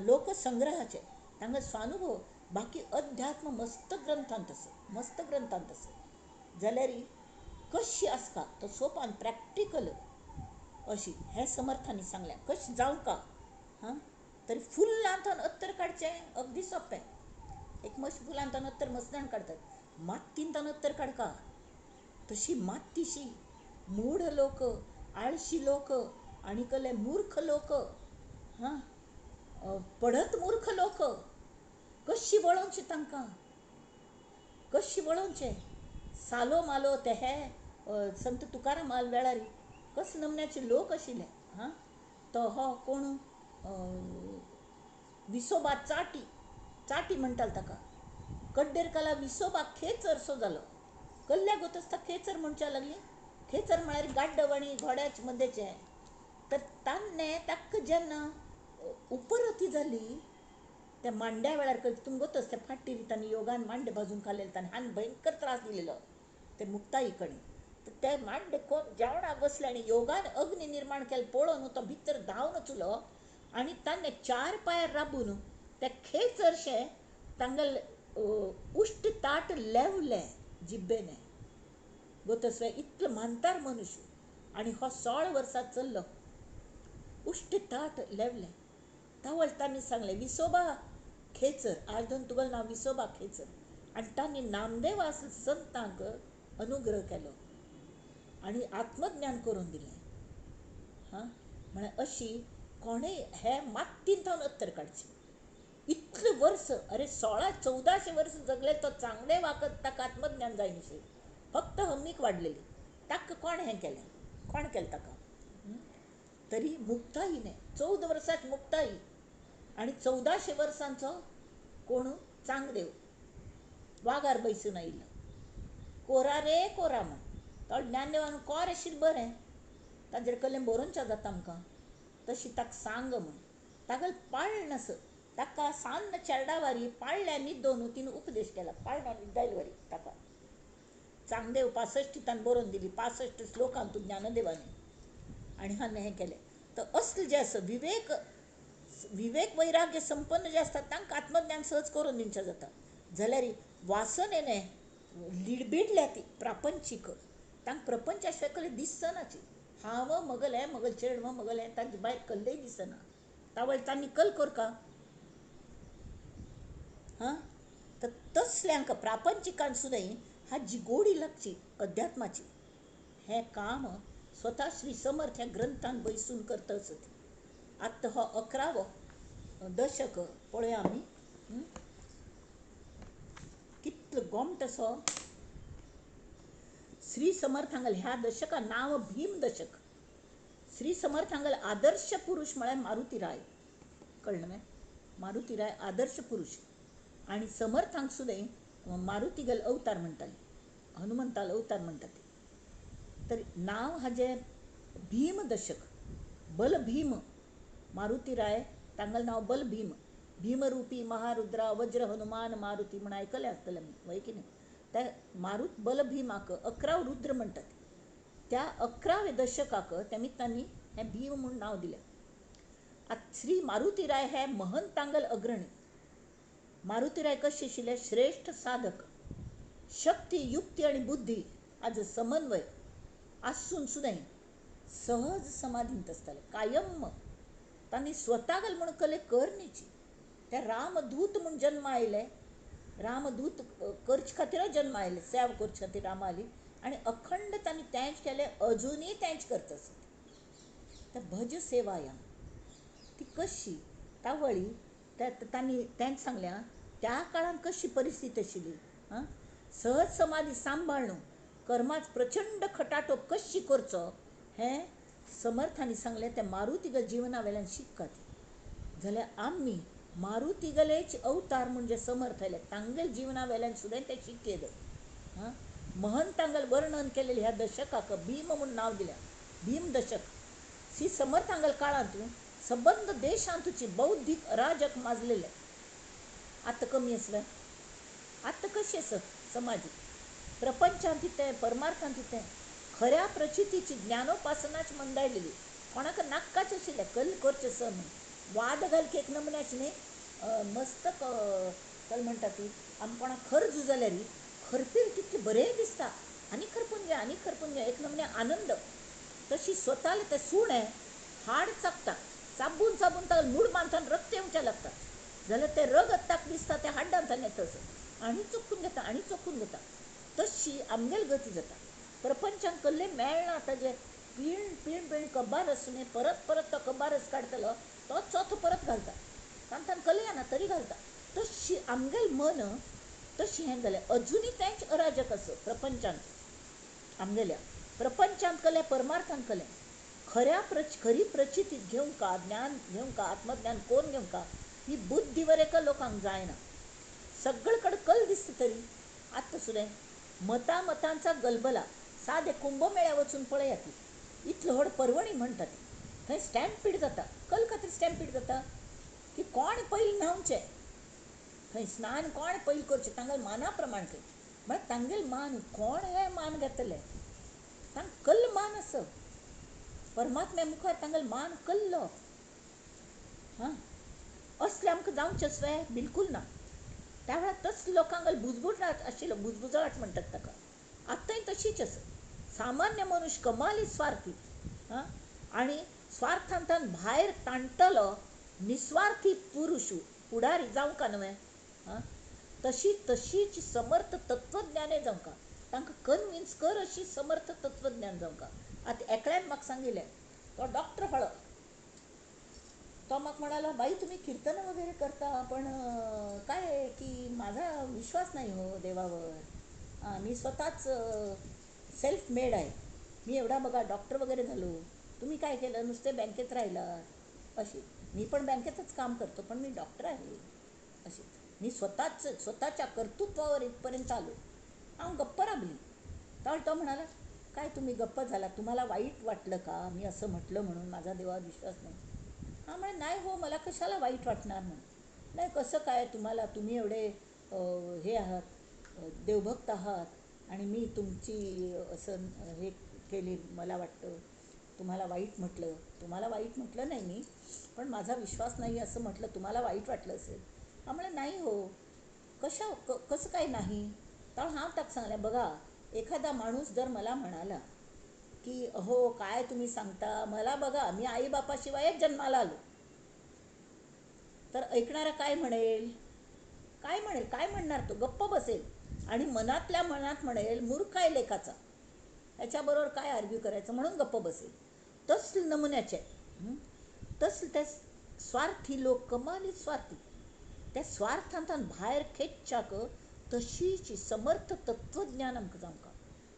लोकसंग्रहाचें तांकां स्वानुभव, बाकी अध्यात्म मस्त ग्रंथांत आसा, मस्त ग्रंथांत आसा. जाल्यार कशी आसता तो सोपान प्रॅक्टिकल अशी हें समर्थांनी सांगलें कशें जावंका. हां तरी फुलांतून अत्तर काडचें अगदी सोंपें, एक मस्त फुलांतून अत्तर मस्त जाण काडतात, मातींतून अत्तर काडका तशी मात्तीशी मूढ लोक, आळशी लोक आनी कसले मूर्ख लोक, हां पडत मूर्ख लोक कशी वळोवचे तांकां, कशी वळोवचे. सालो मालो ते हे संत तुकाराम वेळार कस नमन्याचे लोक आशिल्ले. हां तो हो कोण विसोबा चाटी, चाटी म्हणटाले ताका, कड्डेर कला विसोबा खेचरसो जालो, कल्ल्या गोतसता खेचर म्हणच्या लागली. खेचर म्हळ्यार गाड्डव आनी घोड्याचे मदेचें. तर तान्ने ताका जेन्ना उपरती जाली त्या मांड्या वेळार तुमकां गोतस त्या फाटीर तांणी योगान मांडे भाजून खाल्लेले, ताणें हान भयंकर त्रास दिलेलो ते मुक्ताई कडेन. तर ते मांडे कोण जेवणाक बसले आनी योगान अग्नी निर्माण केले पळोवन तो भितर धांवन वचलो आनी ताणें चार पांयार राबून ते खेचरशें तांगेले उश्ट ताट लेवलें जिब्बेने. गोतसवे इतलो म्हानतार मनुष्य आनी हो 16 वर्सां चल्लो, उश्ट ताट लेवलें. तावळ तांणी सांगलें विसोबा खेचर, आज दोन तुगेलें नांव विसोबा खेचर. आनी तांणी नामदेवा संतांक अनुग्रह केलो आनी आत्मज्ञान करून दिलें. हां म्हळ्यार अशी कोणें हे मात्तीन अत्तर काडचें इतले वर्स. अरे 1600-1400 वर्स जगले तो चांगले वाकत ताका आत्मज्ञान जायनाशिल्लें, फक्त हम्मीक वाडलेली. ताका कोण हें केलें, कोण केलें ताका? तरी मुक्ताईने 14 वर्सांत मुक्ताई आनी 1400 वर्सांचो कोण चांगदेव वागार बैसून आयिल्लो, कोरा रे कोरा म्हण. तो ज्ञानदेवान कोर आशिल्लें बरें, ताजेर कल्लें बरोवच्या जाता आमकां, तशी ताका सांग म्हण. तागेलें पाळण आसा, ताका सान्न चेरडावारी पाळण्या न्हिदोवन तिणें उपदेश केला, पाळण्या न्हिदायले वरी ताका. चांगदेव 65 ताणें बरोवन दिली, 65 श्लोकांत तूं ज्ञानदेवानी आनी हाणें हें केलें. तर असलें जें आसा विवेक, विवेक वैराग्य संपन्न जे आसता तांकां आत्मज्ञान सहज करून दिवचें जाता. जाल्यार वासनेने लिडबिडल्या ती प्रापंचीक, तांकां प्रपंचा शिवाय कसलें दिसनाची. हांव मगलें, मगल चेडवां मगलें, तांचे भायर कसलेंय दिसना. तावळ तांणी कल करका. हां तर तसल्यांक प्रापंचिकांक सुद्दां हाजी गोडी लागची अध्यात्माची. हें काम स्वता श्री समर्थ ह्या ग्रंथान बैसून करता. आतां हो 11वो दशक पळोवया आमी, कितलो गोमट असो श्री समर्थांगल ह्या दशका नांव भीम दशक. श्री समर्थांगल आदर्श पुरुष म्हळ्यार मारुतीराय, कळ्ळें न्हय? मारुतीराय आदर्श पुरुष आनी समर्थांक सुद्दां मारुतीगल अवतार म्हणटाले, हनुमंताल अवतार म्हणटात. तर नांव हाजें भीम दशक, बलभीम मारुतीराय, तांगेलें नांव बलभीम. भीमरूपी महारुद्रा वज्र हनुमान मारुती म्हण आयकलें आसतलें आमी, वय की न्ही? त्या मारुत बलभीमाक 11 रुद्र म्हणटात. त्या 11व्या दशकाक तेमी तांणी हें भीम म्हूण नांव दिलें. आतां श्री मारुतीराय हे महंतांगल अग्रणी. मारुतीराय कशे आशिल्ले? श्रेश्ठ साधक, शक्ती युक्ती आनी बुद्धी हाजो समन्वय आसून सुद्दां सहज समाधींत आसताले कायम. तांणी स्वता घाल म्हूण कले करनीची. त्या रामदूत म्हूण जन्म आयले, रामदूत करचे खातीरच जन्म आयले, सेवा करचे खातीर रामा आली आनी अखंड तांणी तेंच केलें, अजुनूय तेंच करता आसत. तर भज सेवायाम ती कशी तावळी तांणी तेंच सांगलें आं, त्या काळान कशी परिस्थिती आशिल्ली आं, सहज समाधी सांबाळून कर्माच प्रचंड खटाटोप कशी करचो हें समर्थांनी सांगलें. तें मारुतीगेल्या जिवना वेल्यान शिकता. जाल्यार आमी मारुतीगेलेच अवतार म्हणजे समर्थ आयले तांगेल्या जिवना वेल्यान सुद्दां तें शिकयलें. आं, महंतांगेलें वर्णन केलेलें ह्या दशकाक भीम म्हूण नांव दिलें, भीम दशक. श्री समर्थांगेल्या काळांत सबंद देशांतची बौद्धीक अराजक माजलेलें. आतां कमी आसलें? आतां कशें आसा समाजीक प्रपंचांत तें, परमार्थांत तें, खऱ्या प्रचितीची ज्ञानोपासनाच मंदायलेली. कोणाक नाक्काच आशिल्लें कल करचें स म्हूण वाद घालकी एक नमुन्याची न्ही मस्त कल म्हणटा ती. आमी कोणाक खर जाल्यार खरपील तितलें बरें दिसता, आनी खरपून घे आनी खरपून घे, एक नमुन्या आनंद. तशी स्वताले तें सुणें हाड चाबता, चाबून चाबून ताका मूड बांदतान रक्त येवचें लागता, जाल्यार तें रगत ताका दिसता तें हाड्डांतल्यान येता तसो आनी चोखून घेता आनी चोखून घेता. तशी आमगेली गती जाता. प्रपंचाक कसलें मेळना ताजें पीण पीण पीण कबार आसून परत परत तो कबारस काडटलो, तो चोथो परत घालता, तांकां कलें येना तरी घालता. तशी आमगेलें मन तशी हें जालें. अजुनूय तेंच अराजक आसा प्रपंचांत आमगेल्या, प्रपंचांत कलें परमार्थांत कलें. खऱ्या खरी प्रचिती घेवंक, ज्ञान घेवंक, आत्मज्ञान कोण घेवंक ही बुद्धी वरेका लोकांक जायना. सगळे कडेन कल दिसता तरी आतां सुद्दां मता मतांचा गलबला. सादे कुंभमेळ्या वचून पळयात, इतलो व्हड पर्वणी म्हणटा ती, थंय स्टॅम्पीड जाता. कल खातीर स्टॅम्पीड जाता की कोण पयलीं न्हांवचें, थंय स्नान कोण पयलीं करचें, तांगेले माना प्रमाण खंय. म्हळ्यार तांगेले मान कोण हें मान घेतले, तांकां कल्ल मान आसा परमात्म्या मुखार, तांगेले मान कल्लो. हां, असलें आमकां जावचें आसलें बिलकूल ना. त्या वेळार तस लोकांक बुजबुजाट आशिल्लो, बुजबुजाट म्हणटात ताका. आतांय तशीच आसा. सामान्य मनुष्य कमाली स्वार्थी आं, आनी स्वार्थांतल्यान भायर ताणटलो निस्वार्थी पुरुश फुडारी जावंक न्हय. आं, तशी तशीच समर्थ तत्वज्ञानय जावंक, तांकां कन्विन्स कर अशी समर्थ तत्वज्ञान जावंक. आतां एकल्यान म्हाका सांगिल्लें, तो डॉक्टर हळो, तो म्हाका म्हणालो, बाई तुम्ही कीर्तन वगैरे करता पण काय की माझा विश्वास नाही हो देवावर, मी स्वतःच सेल्फ मेड आहे, मी एवढा बघा डॉक्टर वगैरे झालो, तुम्ही काय केलं नुसते बँकेत राहिला. अशी मी पण बँकेतच काम करतो पण मी डॉक्टर आहे, अशी मी स्वतःच स्वतःच्या कर्तृत्वावर इथपर्यंत आलो. हांव गप्प राबली. तर तो म्हणाला, काय तुम्ही गप्प झाला, तुम्हाला वाईट वाटलं का मी असं म्हटलं म्हणून, माझा देवावर विश्वास नाही. हां म्हणे, नाही हो मला कशाला वाईट वाटणार म्हणून. नाही कसं काय तुम्हाला, तुम्ही एवढे हे आहात, देवभक्त आहात आणि मी तुमची असं हे केली, मला वाटतं तुम्हाला वाईट म्हटलं. तुम्हाला वाईट म्हटलं नाही मी, पण माझा विश्वास नाही असं म्हटलं, तुम्हाला वाईट वाटलं असेल. हां म्हणे, नाही हो कशा कसं काय नाही. तर हांव ताका सांगलें, बघा एखादा माणूस जर मला म्हणाला की अहो काय तुम्ही सांगता मला, बघा मी आई बापाशिवायच जन्माला आलो, तर ऐकणारा काय म्हणेल, काय म्हणेल, काय म्हणणार तो, गप्प बसेल आणि मनातल्या मनात म्हणेल मूर्ख आहे लेखाचा, ह्याच्याबरोबर काय आर्ग्यू करायचं म्हणून गप्प बसेल. तस नमुन्याचे तस त्या स्वार्थी लोक कमाली स्वार्थी, त्या स्वार्थांतल्यान भायर खेच्चाक तशीच समर्थ तत्वज्ञान आमकां जावंक,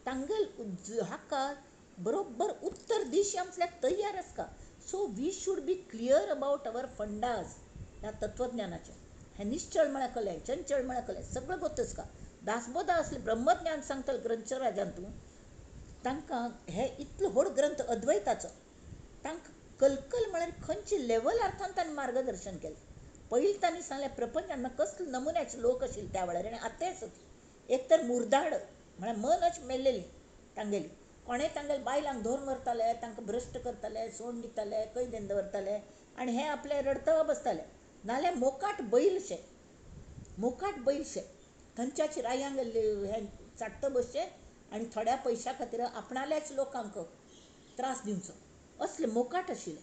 तांगेल हाका बरोबर उत्तर दिशी आमच्या तयार आसता. So we should be clear about our fundas. ह्या तत्वज्ञानाचे हे निश्चळ म्हळ्यार कलें, चंचळ म्हळ्यार कलें, सगळें गोतच का दासबोधा असले ब्रह्मज्ञान सांगतले ग्रंथराजांतून तांकां हे इतलो व्हड ग्रंथ अद्वैताचो तांकां कलकल म्हळ्यार खंयचे लेवल अर्थान तांणी मार्गदर्शन केलें. पयलीं तांणी सांगलें प्रपंचान कसले नमुन्याचे लोक आशिल्ले त्या वेळार आनी आतांय आसा ती. एक तर मुर्दाड म्हळ्यार मनच मेल्लेली तांगेली, कोणें तांगेले बायलांक धरून व्हरताले, तांकां भ्रश्ट करताले, सोडून दिताले, कैदेन दवरताले आनी हे आपले रडत बसताले. नाल्यार मोकाट बैलशे, मोकाट बैलशे थंयच्याच रायांक हें चाट्ट बसचें आनी थोड्या पयशां खातीर आपणाल्याच लोकांक त्रास दिवचो, असले मोकाट आशिल्ले.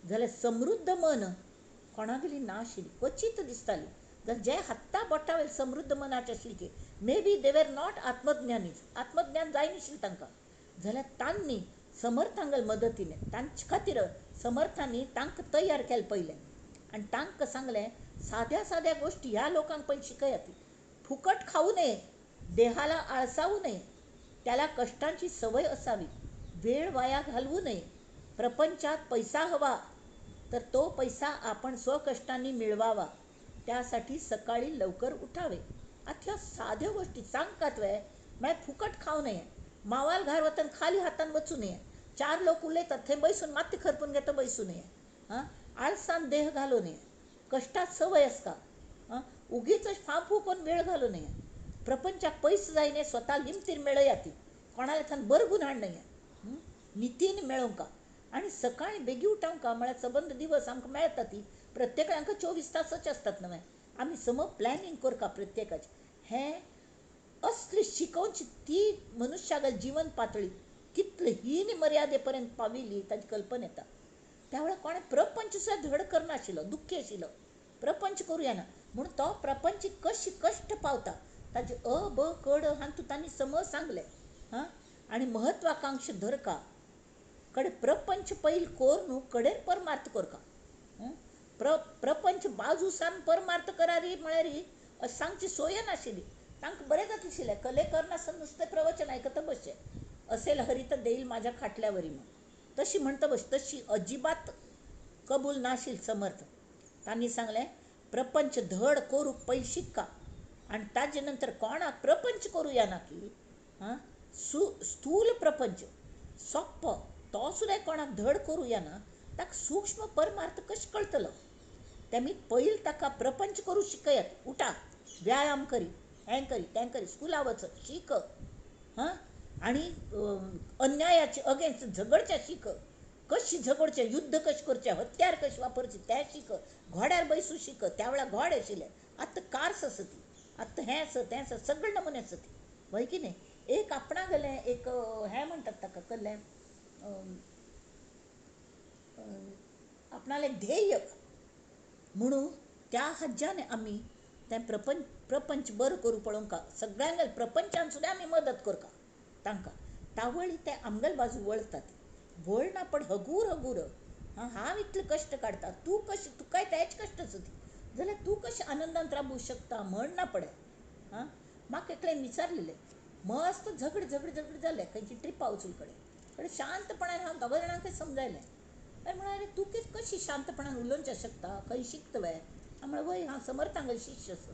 जाल्यार समृद्ध मन कोणागेली ना आशिल्ली, क्वचीत दिसताली. जाल्यार जे हाता बोटा वयले समृद्ध मनाचे आशिल्ले की maybe they were not आत्मज्ञानीच, आत्मज्ञान जायनाशिल्लें तांकां, जाल्यार तांणी समर्थांगेले मदतीन तांचे खातीर समर्थांनी तांकां तयार केलें पयलें आनी तांकां सांगलें साध्या साध्या गोष्टी ह्या लोकांक पयलीं शिकयात. फुकट खावू नये, देहाला आळसावू नये, त्याला कष्टांची सवय असावी, वेळ वाया घालवू नये. प्रपंचात पैसा हवा तर तो पैसा आपण स्वकष्टांनी मिळवावा, त्यासाठी सकाळी लवकर उठावे. आतां ह्यो साध्यो गोश्टी सांगतात वे. म्हळ्यार फुकट खावं नये, मावाल घार वतन खाली हातान वचूं नये, चार लोक उलयतात थंय बैसून माती खरपून घेता बैसूं नये, आं, आळसान देह घालूं नये, कश्टात सवय आसता, आं, उगीच फांफू करून वेळ घालूं नये, प्रपंचाक पयस जायने, स्वता लिमतीर मेळया ती, कोणाल्या थंय बरगून हाड नये, नितीन मेळोवंका. आनी सकाळी बेगी उठोवंका म्हळ्यार सबंद दिवस आमकां मेळटा ती, प्रत्येकाक 24 तासच आसतात न्हय, आमी सम प्लॅनिंग करता प्रत्येकाचें. हें असली शिकोवची ती मनुष्यागल जीवन पातळी कितले हीन मर्यादे पर्यंत पाविल्ली ताची कल्पना येता. त्या वेळार कोणें प्रपंच सुद्दां धड करनाशिल्लो, दुख्खी आशिल्लो, प्रपंच करूं येना म्हूण तो प्रपंच कशी कश्ट पावता ताचे अ ब क ड हातूंत तांणी समज सांगलें. हां, आनी महत्वाकांक्षा धरका कडे प्रपंच पयल कोर न्हू कडेन परमार्थ करका. प्रपंच बाजू सान परमार्थ करारी म्हळ्यार अशें सांगची सोय नाशिल्ली. तांकां बरें जाताशिल्लें, कले करनासतना नुस्तें प्रवचन आयकता बसचें, असेल हरी तर देईल माझ्या खाटल्यावरी म्हूण तशी म्हणटा बस, तशी अजिबात कबूल नाशिल्ल समर्थ. तांणी सांगलें प्रपंच धड करूंक पयलीं शिक्का आनी ताजे नंतर कोणाक प्रपंच करूं येना की, आं, स्थूल प्रपंच सोप्पो तो सुद्दां कोणाक धड करूं येना, ताका सूक्ष्म परमार्थ कशें कळटलो. तेमी पयलीं ताका प्रपंच करूं शिकयात, उठा व्यायाम करी, हें करी तें करी, स्कुला वच शीक, हां, आनी अन्यायाचे अगेन्स्ट झगडचें शीक, कशी झगडचें, युद्ध कशें करचें, हत्यार कशें वापरचें तें शीक, घोड्यार बैसूं शीक. त्या वेळार घोडे आशिल्ले, आतां कार्स आसा ती, आतां हें आसा तें आसा, सगळे नमुने आसा ती, हय की न्ही. एक आपणागेलें एक हें म्हणटात ताका कसलें, आपणालें ध्येय म्हणून त्या हज्जान आमी तें प्रपंच बरो करूं पळोवंका, सगळ्यांक प्रपंचान सुद्दां आमी मदत करका तांकां. तावळी ते आमगेले बाजू वळतात, वळना पण हगूर हगूर, हां, हांव इतले कश्ट काडटा, तूं कशें, तुकाय तेच कश्ट आसा ती, जाल्यार तूं कशें आनंदांत राबूंक शकता म्हण ना पडे. आं, म्हाका एकल्यान विचारलेलें, मस्त झगड झगड झगड जालें खंयची ट्रिपा वचून कडेन, पण शांतपणान हांव दोगा जाणांकय समजायलें. अरे म्हळ्यार अरे तूं कितें कशी शांतपणान उलोवंक शकता, खंय शिकता वे? हांव म्हळें वय हांव समर्थांगेलें शिश्य आसा.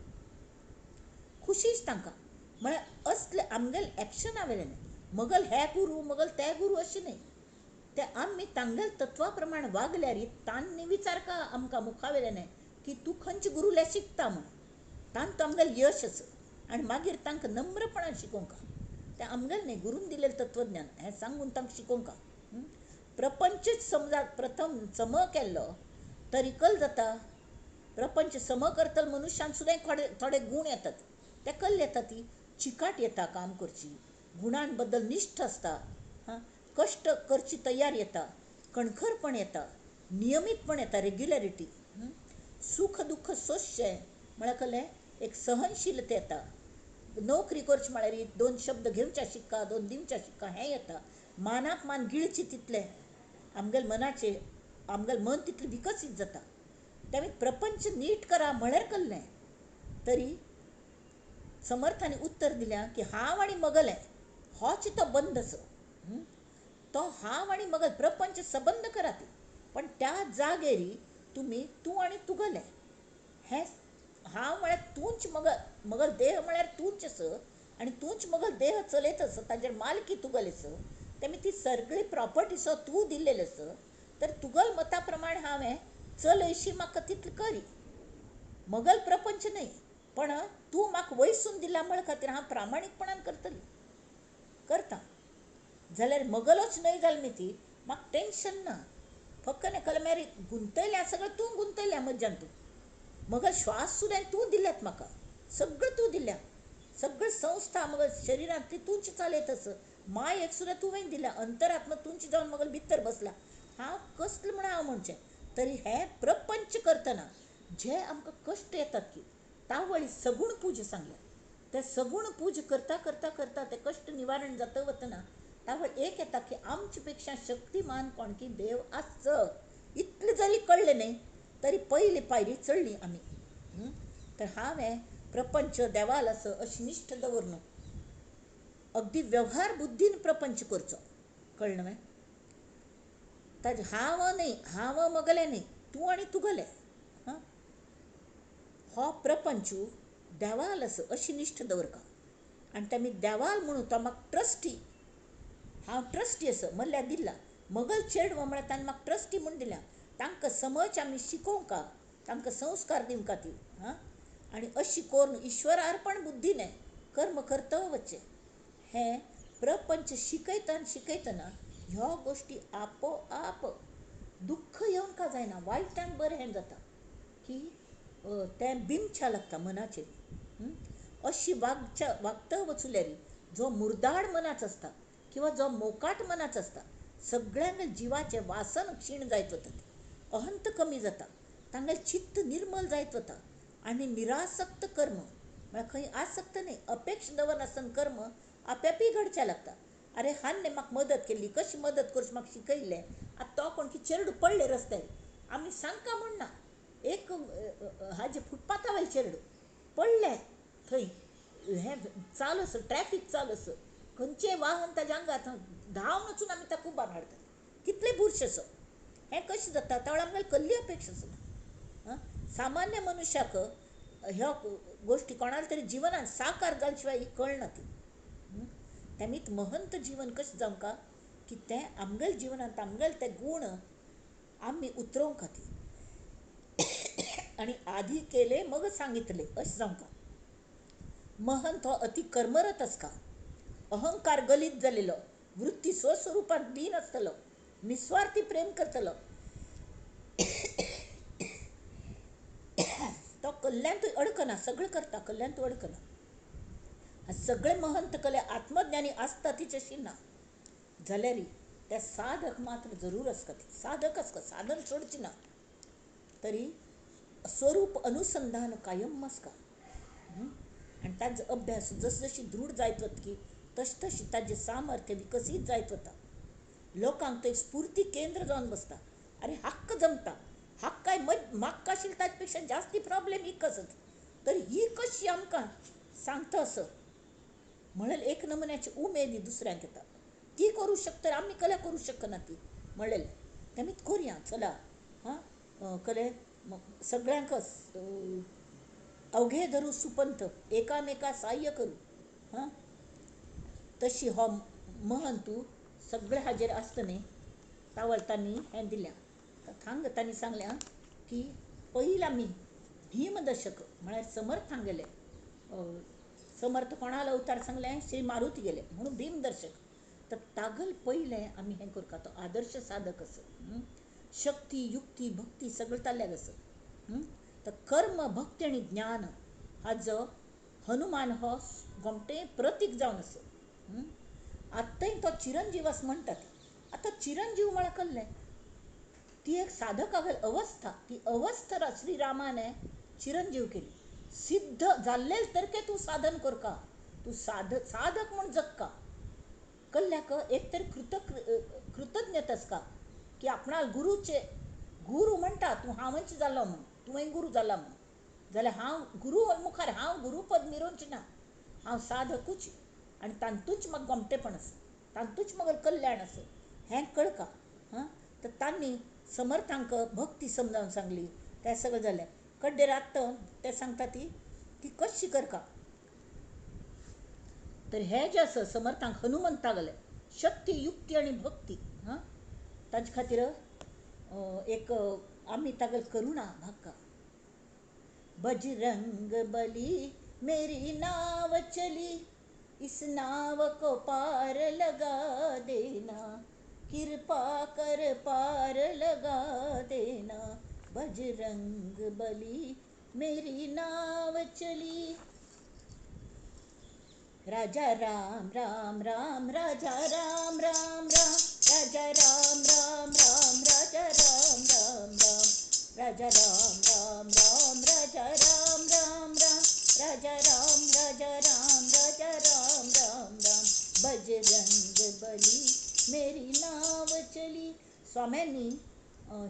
खुशीच तांकां म्हळ्यार असले आमगेले एक्शना वेल्यान, मगल हे गुरू मगल ते गुरू अशें न्हय, ते आमी तांगेले तत्वा प्रमाण वागल्यार तांणी विचार का आमकां मुखावेल्यान की तूं खंयच्या गुरूल्या शिकता म्हूण, तांतूं आमगेलें यश आसा. आनी मागीर तांकां नम्रपणान शिकोवंका, तें आमगेलें न्हय गुरून दिलेलें तत्वज्ञान हें सांगून तांकां शिकोवंका. प्रपंचच समजा प्रथम सम केल्लो तरी कल जाता, प्रपंच सम करतलो मनुष्यान सुद्दां थोडे थोडे गूण येतात, ते कल येता, ती चिकाट येता काम करची, गुणां बद्दल निश्ठ आसता, हां, कश्ट करची तयार येता, कणखरपण येता, नियमीतपण येता, रेग्युलरिटी, सुख दुख्ख सोंसचें म्हळ्यार कसलें एक सहनशीलता येता. नोकरी करची म्हळ्यार दोन शब्द घेवच्या शिक्का, दोन दिवच्या शिक्का हें येता. मानाक मान गिळची तितलें आमगेले मनाचें, आमगेलें मन तितलें विकसीत जाता. तेमी प्रपंच नीट करा म्हळ्यार कसलें तरी समर्थांनी उत्तर दिल्या की हांव आनी मगलें होच तो बंद आसा, तो हांव आनी मगल प्रपंच सबंद करात, पण त्या जागेरी तुमी तूं आनी तुगलें हें हांव म्हळ्यार तूंच मगल, मगल देह म्हळ्यार तूंच आसा आनी तूंच मगल देह चलयत आसा, ताजेर मालकी तुगल आसा, तेमी ती सगळी प्रॉपर्टी सो तूं दिल्लेली आसा, तर तुगल मता प्रमाण हांवें चलयशी म्हाका तितलें करी, मगल प्रपंच न्हय, पण तूं म्हाका वयसून दिला म्हळ खातीर हांव प्रामाणीकपणान करतली करता. जाल्यार मगलोच न्हय जाल न्ही ती, म्हाका टेंशन ना, फक्त कलम्यार गुंतयल्या सगळें तूं गुंतयल्या मज्जान, तूं मगल श्वास सुद्दां तूं दिल्यात म्हाका, सगळें तूं दिल्या, सगळें संस्था मगल शरिरांतली तूंच चलयत आसा, माय एक सुद्दां तुवें दिल्या, अंतरात्मा तूंच जावन मगल भितर बसला, हांव कसलें म्हण हांव म्हणचें. तरी हें प्रपंच करतना जे आमकां कश्ट येतात की तावळी सगूण पूजा सांगल्या, ते सगूण पूजा करता करता करता ते कश्ट निवारण जाता वतना तावळ एक येता की आमचे पेक्षा शक्तिमान कोण की देव आसच, इतलें जरी कळ्ळें न्हय तरी पयली पायरी चडली आमी. तर हांवें प्रपंच देवाल आसा अशी निश्ठ दवर न्हू, अगदी व्यवहार बुद्धीन प्रपंच करचो. कळ्ळें न्हय? ताजें हांव न्हय, हांव मगलें न्हय, तूं आनी तुगेलें. हां, हो प्रपंच देवाल आसा अशी निश्ठ दवरका. आनी तेमी देवाल म्हणून तो म्हाका ट्रस्टी, हांव ट्रस्टी आसा मल्ल्या दिला मगल चेडवां म्हळ्यार ताणें म्हाका ट्रस्टी म्हूण दिल्या. तांकां समज आमी शिकोवंका, तांकां संस्कार दिवंका ती. हां, आनी अशी करून ईश्वरार्पण बुद्धीने कर्म करता वचचें. हें प्रपंच शिकयतना शिकयतना ह्यो गोश्टी आपोआप दुख्ख येवन का जायना, वायटान बरें हें जाता की तें बिमच्या लागता मनाचेर. अशी वागच्या वागता वचल्यार जो मुर्दाड मनाच आसता किंवा जो मोकाट मनाच आसता सगळ्यांक जिवाचें वासन क्षीण जायत वता, अहंत कमी जाता, तांगेलें चित्त निर्मल जायत वता. आनी निरासक्त कर्म म्हळ्यार खंय आसक्त न्हय, अपेक्षा दवरनासतना कर्म आपेपी घडचें लागता. अरे हान्ने म्हाका मदत केल्ली, कशी मदत करची म्हाका शिकयल्लें, आतां तो कोण की चेरडू पडले रस्त्यार, आमी सांगका म्हूण ना, एक हाजे फुटपाथा वयलें चेरडू पडलें थंय, हें चालू आसा, ट्रॅफीक चालू आसा, खंयचें वाहन ताज्या आंगार धांवन वचून आमी ताका उबार हाडटात. कितले बुरशें आसा हें कशें जाता? त्या वेळार आमगेली कसली अपेक्षा आसना. सामान्य मनुष्याक ह्यो गोश्टी कोणाक तरी जिवनान साकार जाल्या शिवाय ही कळना ती. तेमीत महंत जीवन कशें जावंका की तें आमगेले जिवनांत आमगेले ते गूण आमी उतरोवंक खातीर आनी आदी केले मग सांगितले अशें जावंका. महंत हो अति कर्मरत आसता, अहंकार गलित जालेलो, वृत्ती स्वस्वरूपांत लीन आसतलो, निस्वार्थी प्रेम करतलो, तो कल्ल्यांतूय अडकना, सगळें करता, कल्ल्यांतूय अडकना. सगळे महंत कले आत्मज्ञानी आसता तिचे ना जाल्यार त्या साधक मात्र जरूर आसता, साधक आसता, साधन सोडची ना तरी स्वरूप अनुसंधान कायम आसता. आनी ताजो अभ्यास जसजशी दृढ जायत वतकी तश तशी ताजें सामर्थ्य विकसीत जायत वता. लोकांक तो एक स्फूर्ती केंद्र जावन बसता. अरे हक्क जमता, हक्क काय म्हाका आशिल्लो ताजे पेक्षा जास्ती प्रॉब्लेम ही आसत तर ही कशी आमकां सांगता असो म्हणल्यार एक नमुन्याची उमेद दुसऱ्यांक येता. ती करूं शकता आमी कला करूं शकना ती म्हणलें तेमी करुया चला. हां, कले सगळ्यांक अवघे धरू सुपंथ एकामेका साह्य करूं. हां, तशी हो महंतू सगळे हाजेर आसता न्ही तावळ तांणी हें दिल्या. थांग तांणी सांगल्या की पयलीं आमी भीमदशक म्हळ्यार समर्थांक गेले, समर्थ कोणाला अवतार सांगलें श्री मारुती गेले म्हणून भीमदर्शक. तर तागल पयलें आमी हें करता, तो आदर्श साधक आसा, शक्ती युक्ती भक्ती सगळें ताल्ल्याक आसा. तर कर्म भक्ती आनी ज्ञान हाजो हनुमान हो गोमटें प्रतीक जावन आसा. आतांय तो चिरंजीव आसा म्हणटात. आतां चिरंजीव म्हळ्यार कसलें? ती एक साधकागल अवस्था, ती अवस्था श्रीरामाने चिरंजीव केली. सिद्ध जाल्ले तरके तूं साधन करका, तूं साधक म्हूण जगका. कल्ल्याक एक तर कृतज्ञता आसता की आपणाक गुरूचे गुरू म्हणटा तूं हांवच जालो म्हूण, तुवें गुरू जाला म्हूण, जाल्यार हांव गुरू मुखार हांव गुरूपद मिरोवचें ना, हांव साधकूच आनी तातूंच म्हाका गोमटेपण आसा, तातूंच म्हाका कल्याण आसा हें कळका. हां, तर तांणी समर्थांक भक्ती समजावन सांगली, तें सगळें जालें. कड्डेर आत्तां ते सांगता ती ती कशी करका. तर हे जे आसा समर्थांक हनुमंता गेले शक्ती युक्ती आनी भक्ती. हां, ताजे खातीर एक आमी तागेली करुणा भागका. बजरंग बली मेरी नाव चली, इस नाव को पार लगा देना, कृपा कर पार लगा देना, बजरंग बली मेरी नाव चली. राजा राम राम राम राजा राम राम राम राजा राम राम राम राजा राम राम राम राजा राम राम राम राजा राम राम राम राजा राम राजा राम राजा राम राम राम बजरंग बली मेरी नाव चली. स्वाम्यांनी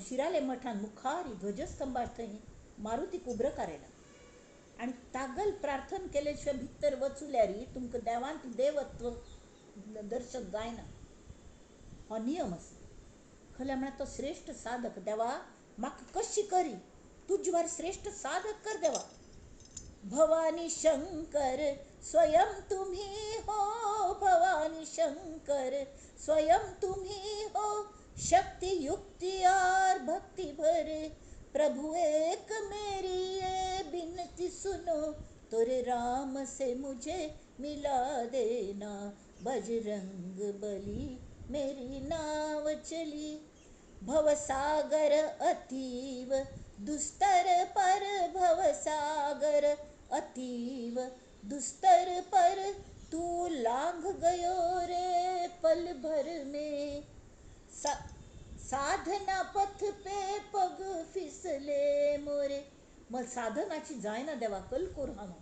शिराले मठान मुखार ध्वजस्तंभार थंय मारुतीक उब्र कारायला. आनी तागल प्रार्थना केले शिवाय भितर वचुल्यार तुमकां देवांत देवत्व दर्शन जायना. हो नियम आसा. खरें म्हळ्यार तो श्रेश्ठ साधक देवा म्हाका कशी करी तुजवार श्रेश्ठ साधक कर देवा. भवानी शंकर स्वयं तुम्ही हो, भवानी शंकर स्वयं तुम्ही हो, शक्ती युक्ती और भक्ती भरे, प्रभु एक मेरी ये बिनती सुनो, तोरे राम से मुझे मिला देना, बजरंग बली मेरी नाव चली. भवसागर अतीव दुस्तर पर, भवसागर अतीव दुस्तर पर, तू लांघ गयो रे पल भर में, साधना पथ पे पग फिसले मोरे. मग साधनाची जायना देवा कल कोर हांव.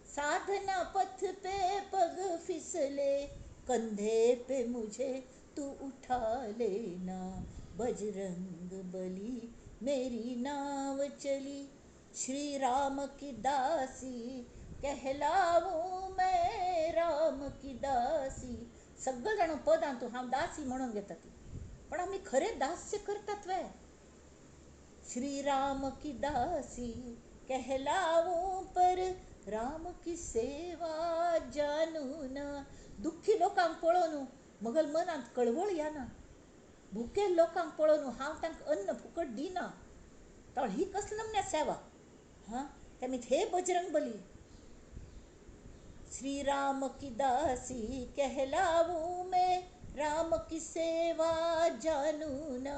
साधना पथ पे पग फिसले, कंधे पे मुझे तू उठा लेना, बजरंग बली मेरी नाव चली. श्री राम की दासी कहलावूं मैं, राम की दासी. सगळे जाण पदां तूं हांव दासी म्हणून घेता ती, पण आमी खरें दास्य करतात वे. श्री राम की दासी कहलावूं पर राम की सेवा जानू ना. दुख्खी लोकांक पळोवन मगल मनांत कळवळ येना, भुकेल लोकांक पळोवन हांव तांकां अन्न फुकट दिना, तर ही कसली नमन्या सेवा. हां, तेमी हे बजरंग बली. श्री राम की दासी कहलावूं मैं, राम की सेवा जानू ना,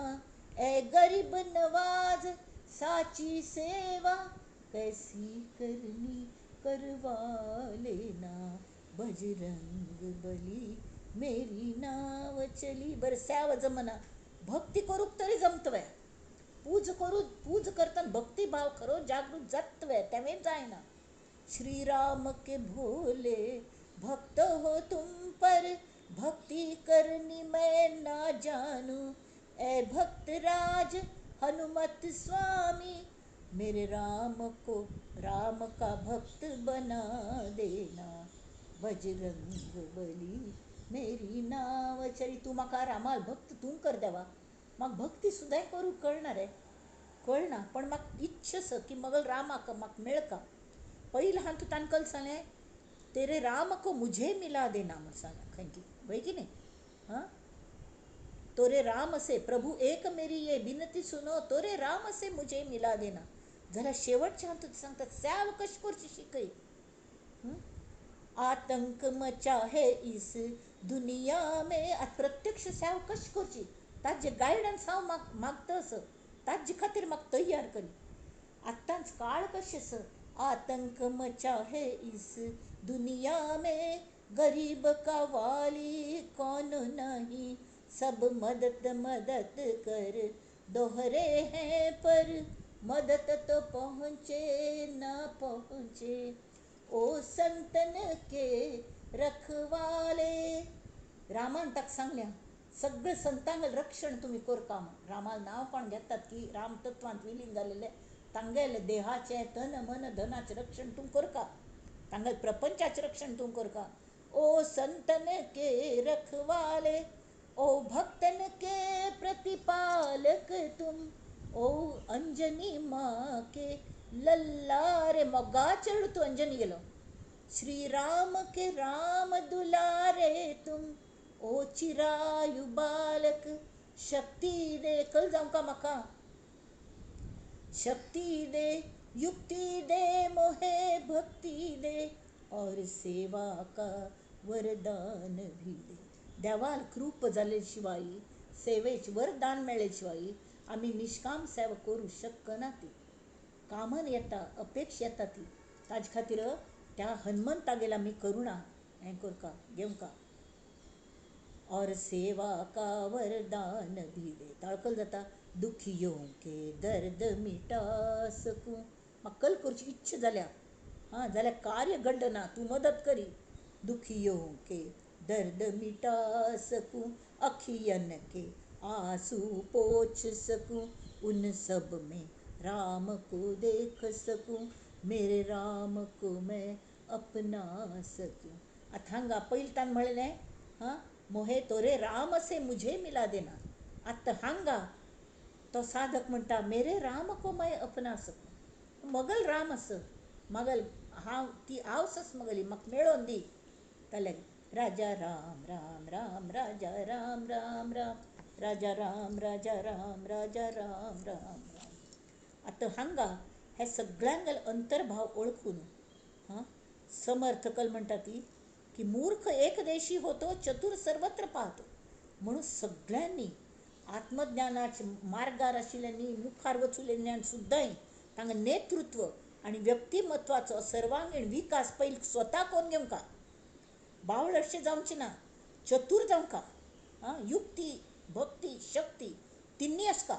ए गरीब नवाज साची सेवा कैसी करनी करवा लेना, बजरंग बली मेरी नाव चली. बरं सेवा जमना, भक्ती करूक तरी जमतवे, पूज करू पूज करतना भक्ती भाव खरो जागृत जातवे, तेवें जायना. श्री राम के भोले भक्त हो तुम पर, भक्ति करनी मैं ना जानू, ए भक्त राज हनुमत स्वामी मेरे राम को राम का भक्त बना देना, बजरंग बली मेरी नाव चली. तूं म्हाका रामाल भक्त तूं कर देवा. म्हाका भक्ती सुद्दां करूंक कळना रे, कळना, पण म्हाका इच्छा आसा की मगल रामाक म्हाका मेळका. पयलीं हांवें तूं तांकां सांगलें तेरे राम को मुझे मिला देना म्हूण सांगलें खंय की वय की न्ही. हां, तोरे राम से प्रभु एक मेरी ये विनती सुनो, तोरे राम से मुझे मिला देना. जाल्यार शेवटचें हांव तुका सांगता सेवा कशी करची शिकय. आतंक मचा है इस दुनिया में, आतां प्रत्यक्ष सेवा कशी करची ताजें गायडन्स हांव मागता आसा, ताजे खातीर म्हाका तयार करी. आतांच काळ कशें आसा. आतंक मचा है इस दुनिया में, गरीब का वाली कौन नहीं, सब मदद मदद कर दोहरे हैं पर मदद तो पहुँचे ना पहुँचे, ओ संतन के रखवाले. रामान ताका सांगल्या सगळे संतांक रक्षण तुमी करता म्हूण. रामाल नांव कोण घेतात की राम तत्वांत विलीन जालेले तांगेले देहाचें तन मन धनाचें रक्षण तूं करका, तांगेले प्रपंचाचें रक्षण तूं करका. ओ संतन के रखवाले, ओ भक्तन के प्रतिपालक तुम, ओ अंजनी माँ के लल्ला रे. मोगा चेडूं तूं अंजनी गेलो. श्री राम के राम दुलारे तुम, ओ चिरायु बालक शक्ती दे. कल जावंका म्हाका शक्ती दे, युक्ति दे, मोहे भक्ती दे, और सेवा का वरदान भी दे. देवाल कृप जाले शिवाय, सेवेच वरदान मेळ्ळे शिवाय आमी निष्काम सेवा करूं शकना. ती कामन येता, अपेक्षा येता ती. ताजे खातीर त्या हनुमंतागेर आमी करुणा हें करका घेवंका. और सेवा का वरदान भी दे. ताळकल जाता दुखियों के दर्द मिटा सकूं. म्हाका कल करची इच्छा जाल्या, हां जाल्यार कार्य घडना, तूं मदत करी. दुखियों के दर्द मिटा सकूं, अखियन के आंसू पोछ सकूं, उन सब में राम को देख सकूं, मेरे राम को मैं अपना सकूं. आतां हांगा पयलीं ताणें म्हणलें हां मोहे तोरे राम से मुझे मिला देना. आतां हांगा तो साधक म्हणटा मेरे राम को मैं अपना सकूं. मगल राम आस, मगल हांव ती आवस आस मगली, म्हाका मेळोवन दी. जाल्यार राजा राम राम राम राजा राम राम राम राजा राम राजा राम राजा राम राम राम. आतां हांगा हे सगळ्यांगेले अंतर्भाव ओळखून हां समर्थ कल म्हणटा ती की मूर्ख एकदेशी होतो चतुर सर्वत्र पाहतो. म्हणून सगळ्यांनी आत्मज्ञानाच्या मार्गार आशिल्ल्यांनी मुखार वचुल्ल्यांनी सुद्दां तांकां नेतृत्व आनी व्यक्तिमत्वाचो सर्वांगीण विकास पयलीं स्वता करून घेवंका. बावळशें जावचें ना, चतूर जावंका. आं युक्ती भक्ती शक्ती तिन्नी आसका.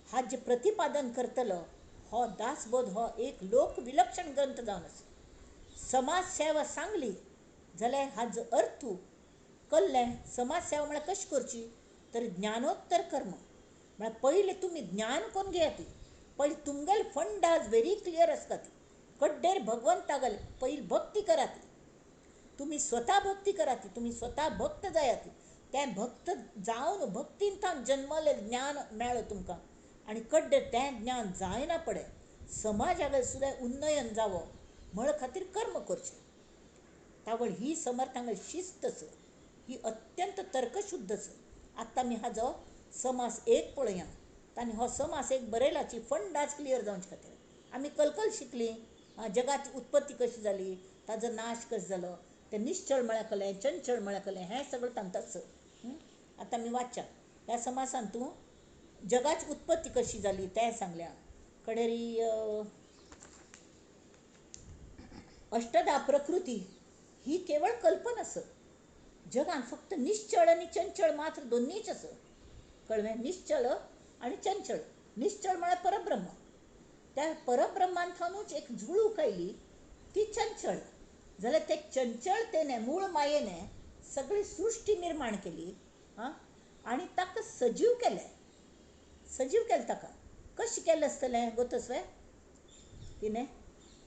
हाजें प्रतिपादन करतलो हो दासबोध हो एक लोक विलक्षण ग्रंथ जावन आसा. समाज सेवा सांगली जाल्यार हाजो अर्थ कल्लें समाज सेवा म्हळ्यार कशी करची तर ज्ञानोत्तर कर्म म्हळ्यार पयलें तुमी ज्ञान करून घेयात. पयलीं तुमगेले फंडाज व्हेरी क्लियर आसता. कड्डेर भगवंतागेले पयलीं भक्ती करात. तुमी स्वता भक्ती करात, तुमी स्वता भक्त जायात. तें भक्त जावन भक्तींतल्यान जन्मलें ज्ञान मेळ्ळें तुमकां आनी कड्डेर तें ज्ञान जायना पडे समाजागेर सुद्दां उन्नयन जावो म्हण खातीर कर्म करचें. तावळ ही समर्थांगेली शिस्त आसा, ही अत्यंत तर्कशुद्ध आसा. आतां आमी हाजो समास एक पळोवया. तांणी हो समास एक बरयलाची फंडाच क्लियर जावचे खातीर. आमी कलकल शिकली जगाची उत्पत्ती कशी जाली, ताजो नाश कसो जालो, तें निश्चळ म्हळ्यार कलें चंचळ म्हळ्यार कलें, हें सगळें तांकां. आतां आमी वाचया ह्या समासान तूं जगाची उत्पत्ती कशी जाली तें सांगल्या. कडेरी अष्टदा प्रकृती ही केवळ कल्पना आसा. जगान फक्त निश्चळ आनी चंचळ मात्र दोन्हीच आसा. कळ्ळें? निश्चळ आनी चंचळ. निश्चळ म्हळ्यार परब्रह्म. त्या परब्रह्मांतूच एक झुळूक आयली ती चंचळ. जाल्यार ते चंचळतेने मूळ मायेने सगळी सृश्टी निर्माण केली आं आनी ताका सजीव केलें. सजीव केलें ताका कशें केलें आसतलें गोतसवे तिणें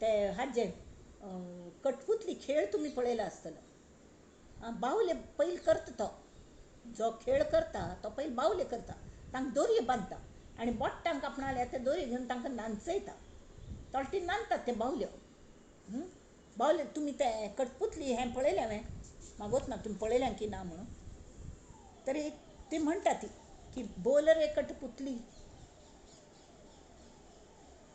ते हाजें कठपुतली खेळ तुमी पळयला आसतलो. आं बावले पयलीं करता तो जो खेळ करता तो पयलीं बावले करता. तांकां दोरयो बांदता आनी बोट्टांक आपणाल्या ते दोरी घेवन तांकां नाचयता. तोटी नांदतात ते बावल्यो. बावले तुमी ते कठपुतली हें पळयलें हांवें मागोत ना तुमी पळयलें की ना म्हणून. तरी ती म्हणटा ती की बोल रे कठपुतली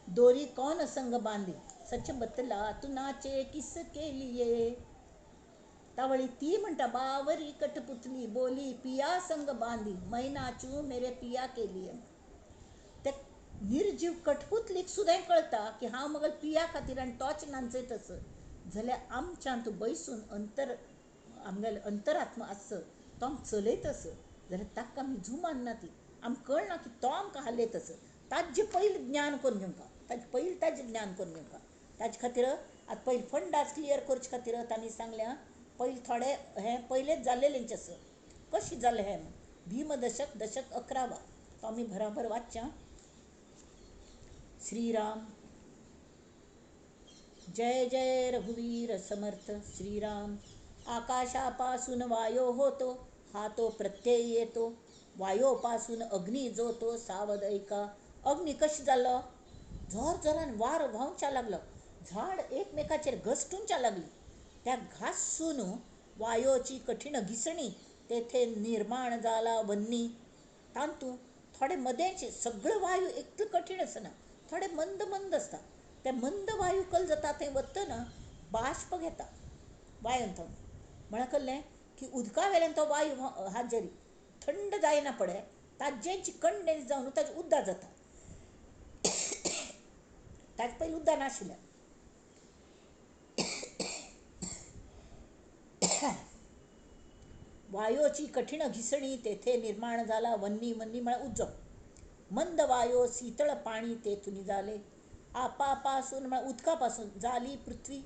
दोरी कोण संग बांदी सच बतला तू नाचे किसके लिए. तावळी ती म्हणटा बावरी कठपुतली बोली पिया संग बांदी मै नाचू मेरे पिया के लिए. ते निर्जीव कठपुतलीक सुद्दां कळटा की हांव मगल पिया खातीर आनी तोच नाचयत आस. जाल्यार आमच्यांत बैसून अंतर आमगेलो अंतरात्मा आस तो आमकां चलयत आस. जाल्यार ताका आमी जुमानना ती आमकां कळना की तो आमकां हालयत आस. ताजें पयलीं ज्ञान करून घेवंका, ताजें पयलीं ताजें ज्ञान करून घेवंका. ताजे खातीर आतां पयलीं फंडास क्लियर करचे खातीर तांणी सांगलें पयलीं थोडे हें पयलेंच जाल्लेलेंच आसा. कशें जालें हें भीमदशक दशक 11 तो आमी बराबर वाचया. श्रीराम जय जय रघुवीर समर्थ. श्रीराम आकाशापासून वायो होतो हा तो प्रत्यय येतो. वायोपासून अग्नी जो तो सावध ऐका. अग्नी कशें जालो जोर जोरान वारो व्हांवच्या लागलो, झाड एकमेकाचेर घसटूनच्या लागली. त्या घासून वायोची कठीण घिसणी तेथे निर्माण जाला वन्नी. तांतू थोडे मदेंचे सगळे वायू इतले कठीण आसना, थोडे मंद मंद आसता. ते मंद वायू कल जाता थंय वतना बाष्प घेता वायून थंय म्हळ्यार कळ्ळें की उदका वेल्यान तो वायू हाजेरी थंड जायना पडे ताजेंच कंडेन्स जावन ताजें उदक जाता. ताजे पयलीं उदक नाशिल्लें. वायोची कठीण घिसणी तेथे निर्माण जाला वन्नी. वन्नी म्हळ्यार उजो. मंद वायो शीतळ पाणी तेथून जाले. आपापासून म्हळ्यार उदकापासून जाली पृथ्वी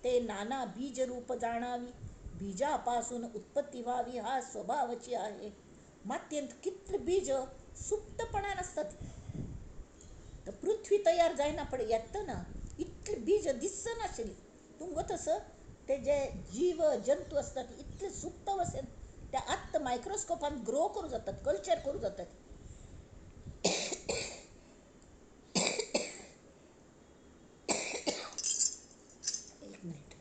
ते नाना बीज रूप जाणावी. बीजापासून उत्पत्ती व्हावी हा स्वभावची आहे. मातयेंत कितले बीज सुप्तपणान आसतात. तर पृथ्वी तयार जायना पडे येतना इतले इतले बीज दिसनाशिल्ली. तुमकां तसं ते जे जीव जंतू असतात इतले सुप्त अवस्थेत त्या आत्त मायक्रोस्कोपान ग्रो करूं जातात, कल्चर करूं जातात. एक मिनिट.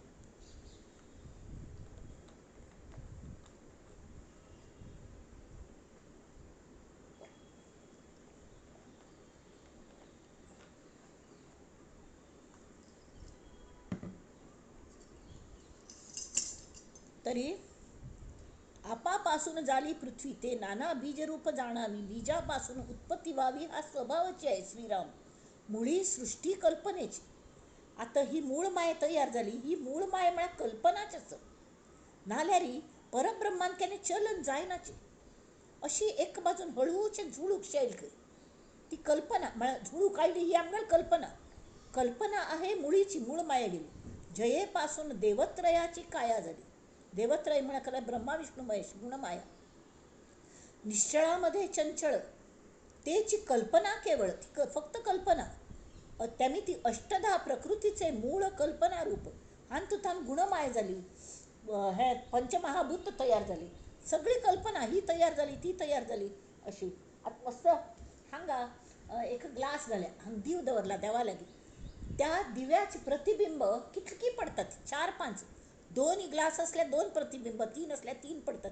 तरी आपापासून झाली पृथ्वी ते नाना बीजरूप जाणावी, बीजापासून उत्पत्ती व्हावी हा स्वभावाची आहे श्रीराम. मुळी सृष्टी कल्पनेची. आता ही मूळ माया तयार झाली, ही मूळ माया म्हळ्यार कल्पनाच आसा, नाल्यार परब्रह्मान केन्ना चलन जायनाची. अशी एक बाजून हळूचे झुळूक शेल ती कल्पना म्हळ्यार झुळूक आयली ही आमकां कल्पना. कल्पना आहे मुळीची, मूळ माया गेली. जयेपासून देवत्रयाची काया झाली. देवत्रय म्हळ्यार ब्रह्मा विष्णू महेश गुणमाया. निश्चळामध्ये चंचळ तेची कल्पना केवळ, ती फक्त कल्पना. त्यामी ती अष्टधा प्रकृतीचे मूळ कल्पना रूप हातूंत गुणमाया झाली, हे पंचमहाभूत तयार झाली, सगळी कल्पना ही तयार झाली ती तयार झाली अशी. आतां मस्त हांगा एक ग्लास घाल्या, हांगा दीव दवरला देवा लागीं, त्या दिव्याचे प्रतिबिंब कितकी पडतात, 4-5, 2 ग्लास असल्या 2 प्रतिबिंब, 3 असल्या 3 पडतात.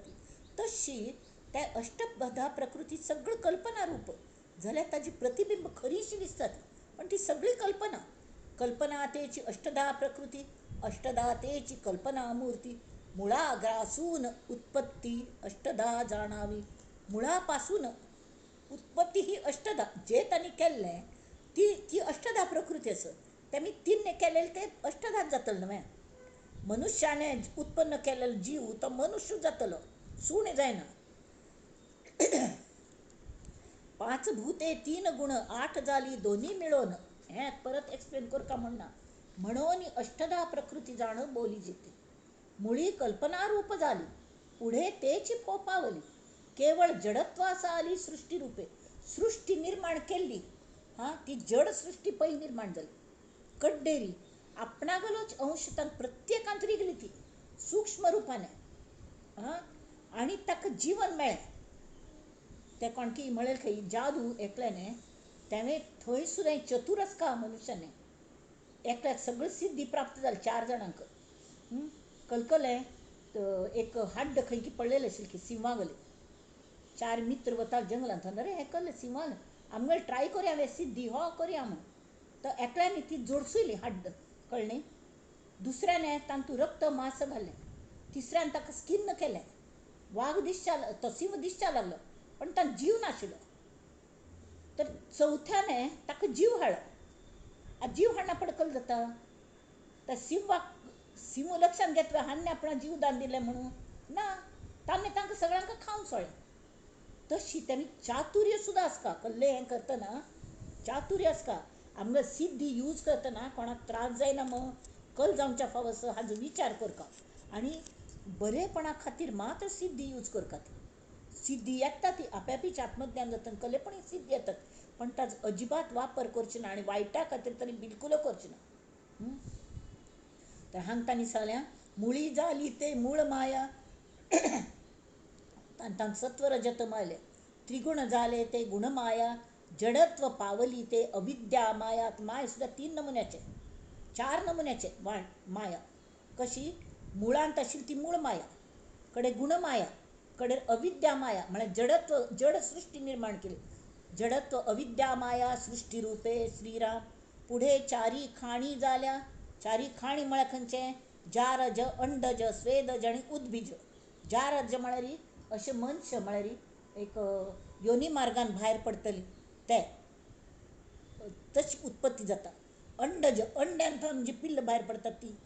तशी त्या अष्टधा प्रकृती सगळं कल्पना रूप जाल्यार ताजी प्रतिबिंब खरीशी दिसतात, पण ती सगळी कल्पना. कल्पना तेची अष्टधा प्रकृती, अष्टधा तेची कल्पना मूर्ती, मुळाग्रासून उत्पत्ती अष्टधा जाणावी. मुळापासून उत्पत्ती ही अष्टधा, जे तांणी केल्लें ती ती अष्टधा प्रकृती आसा. तेमी तीन केलेलें ते अष्टधाच जातलें न्हय. मनुष्याने उत्पन्न केलेलो जीव तो मनुष्य जातलो, सुणे जायना. 5 भूते 3 गुण 8 जाली दोन्ही मिळोन, हें परत एक्सप्लेन करका म्हणना. म्हणून अष्टधा प्रकृती जाण बोली जिते. मुळी कल्पनारूप झाली, पुढे तेची फोपावली, केवळ जडत्वास आली सृष्टी रूपे. सृष्टी निर्माण केल्ली, हां ती जड सृष्टी पयली निर्माण जाली. कड्डेरी आपणागलोच अंश तांकां प्रत्येकांत रिगली ती सूक्ष्म रुपाने, हां आनी ताका जीवन मेळ्ळें. ते कोणकी म्हणलें खंय जादू एकल्याने, तेणें थंय सुद्दां चतुर आसता मनुष्याने, एकल्याक सगळी सिद्धी प्राप्त जाली 4 जाणांक. कलकलें एक हाड्ड खंय की पडलेलें आशिल्लें की सिंहा गले. 4 मित्र वता जंगलांत, अरे हें कल्लें सिंहा आमगेर ट्राय करया वे सिद्धी हो करया म्हूण. तर एकल्याने ती जोडसुयली हाड्ड, कळ्ळें. दुसऱ्याने तांतूं रक्त मांस घालें, तिसऱ्यान ताका स्किन्न केलें. वाग दिसच्या तो सिंह दिसच्या लागलो पण ताका जीव नाशिल्लो. तर चवथ्याने ताका जीव हाडलो. आतां जीव हाडना पडकल जाता, त्या सिंहाक सिंह लक्षांत घेतलो हाणें आपणा जीव दान दिलें म्हणून ना, ताणें तांकां सगळ्यांक खावन सोडलें. तशी तेमी चातुर्य सुद्दां आसता, कसलें हें करतना चातुर्य आसता. आमकां सिद्धी यूज करतना कोणाक त्रास जायना मग कल जावच्या फाव असो हाजो विचार करता आनी बरेपणा खातीर मात्र सिद्धी यूज करता. ती सिद्धी येता ती आपापीच आत्मज्ञान जाता कले पण सिद्धी येतात, पण ताजो अजिबात वापर करचो ना आनी वायटा खातीर तरी बिलकूल करचो ना. तर हांगा तांणी सांगलें मुळी जाली ते मूळ माया, तांकां सत्वरजत मायलें, त्रिगुण जाले ते गुणमाया, जडत्व पावली ते अविद्या माया. माय सुद्दां 3 नमुन्याचे, 4 नमुन्याचे वाण माया. कशी मुळांत आशिल्ली ती मूळ माया, कडे गुणमाया, कडे अविद्या माया म्हळ्यार जडत्व, जड सृष्टी निर्माण केली. जडत्व अविद्या माया सृष्टी रूपे श्रीराम. पुढे 4 खाणी जाल्या. 4 खाणी म्हळ्यार खंयचें? जारज, अंडज, स्वेदज आनी उद्बीज. जारज म्हळ्यार अशें मनश म्हळ्यार एक योनी मार्गान भायर पडटली ते तशी उत्पत्ती जाता. अंडज, अंड्यान जी पिल्ल भायर पडतात ती.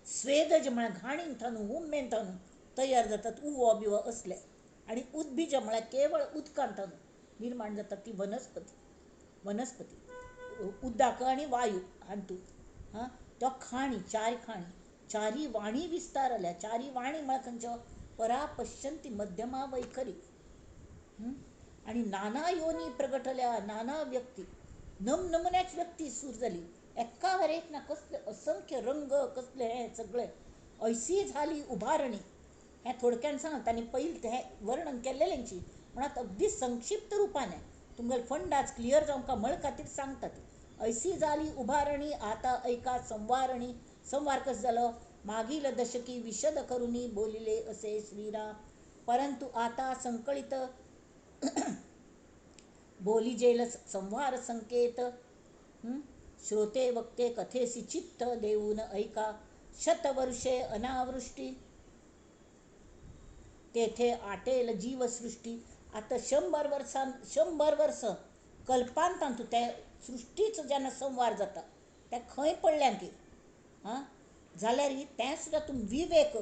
स्वेदज म्हळ्यार घाणीन थावन, हुमेन थावन तयार जातात उवो बिवो असले. आनी उद्बीज म्हळ्यार केवळ उदकान थावन निर्माण जातात ती वनस्पती. वनस्पती उदक आनी वायू हातूंत हां तो खाणी, 4 खाणी, 4 वाणी विस्तारल्या. 4 वाणी म्हळ्यार खंयच्यो? परा पश्यंती मध्यमा वैखरी. आनी नाना योनी प्रगटल्या, नाना व्यक्ती. नमनमुन्याची व्यक्ती सूर जाली. एकावर एक ना कसले असंख्य रंग कसले हे सगळे ऐसी झाली उभारणी. हें थोडक्यान सांग तांणी पयलीं हें वर्णन केल्लेल्यांची म्हण आतां अगदी संक्षिप्त रुपान तुमगेले फंडाच क्लियर जावंक म्हळ खातीर सांगता ती. ऐसी झाली उभारणी आता ऐका संवारणी. संवार कसो जालो? मागील दशकी विशद करुनी बोलिले असे श्रीराम. परंतु आता संकलित बोलिजेल संवार संकेत. श्रोते वक्ते कथेसी चित्त देऊन ऐका. शतवर्षे अनावृष्टी तेथे आटेल जीवसृष्टी. आतां 100 वर्सां 100 वर्सां कल्पांतान तूं त्या सृश्टीचो जेन्ना संवार जाता तें खंय पडल्या की आं जाल्यार तें सुद्दां तुमी विवेक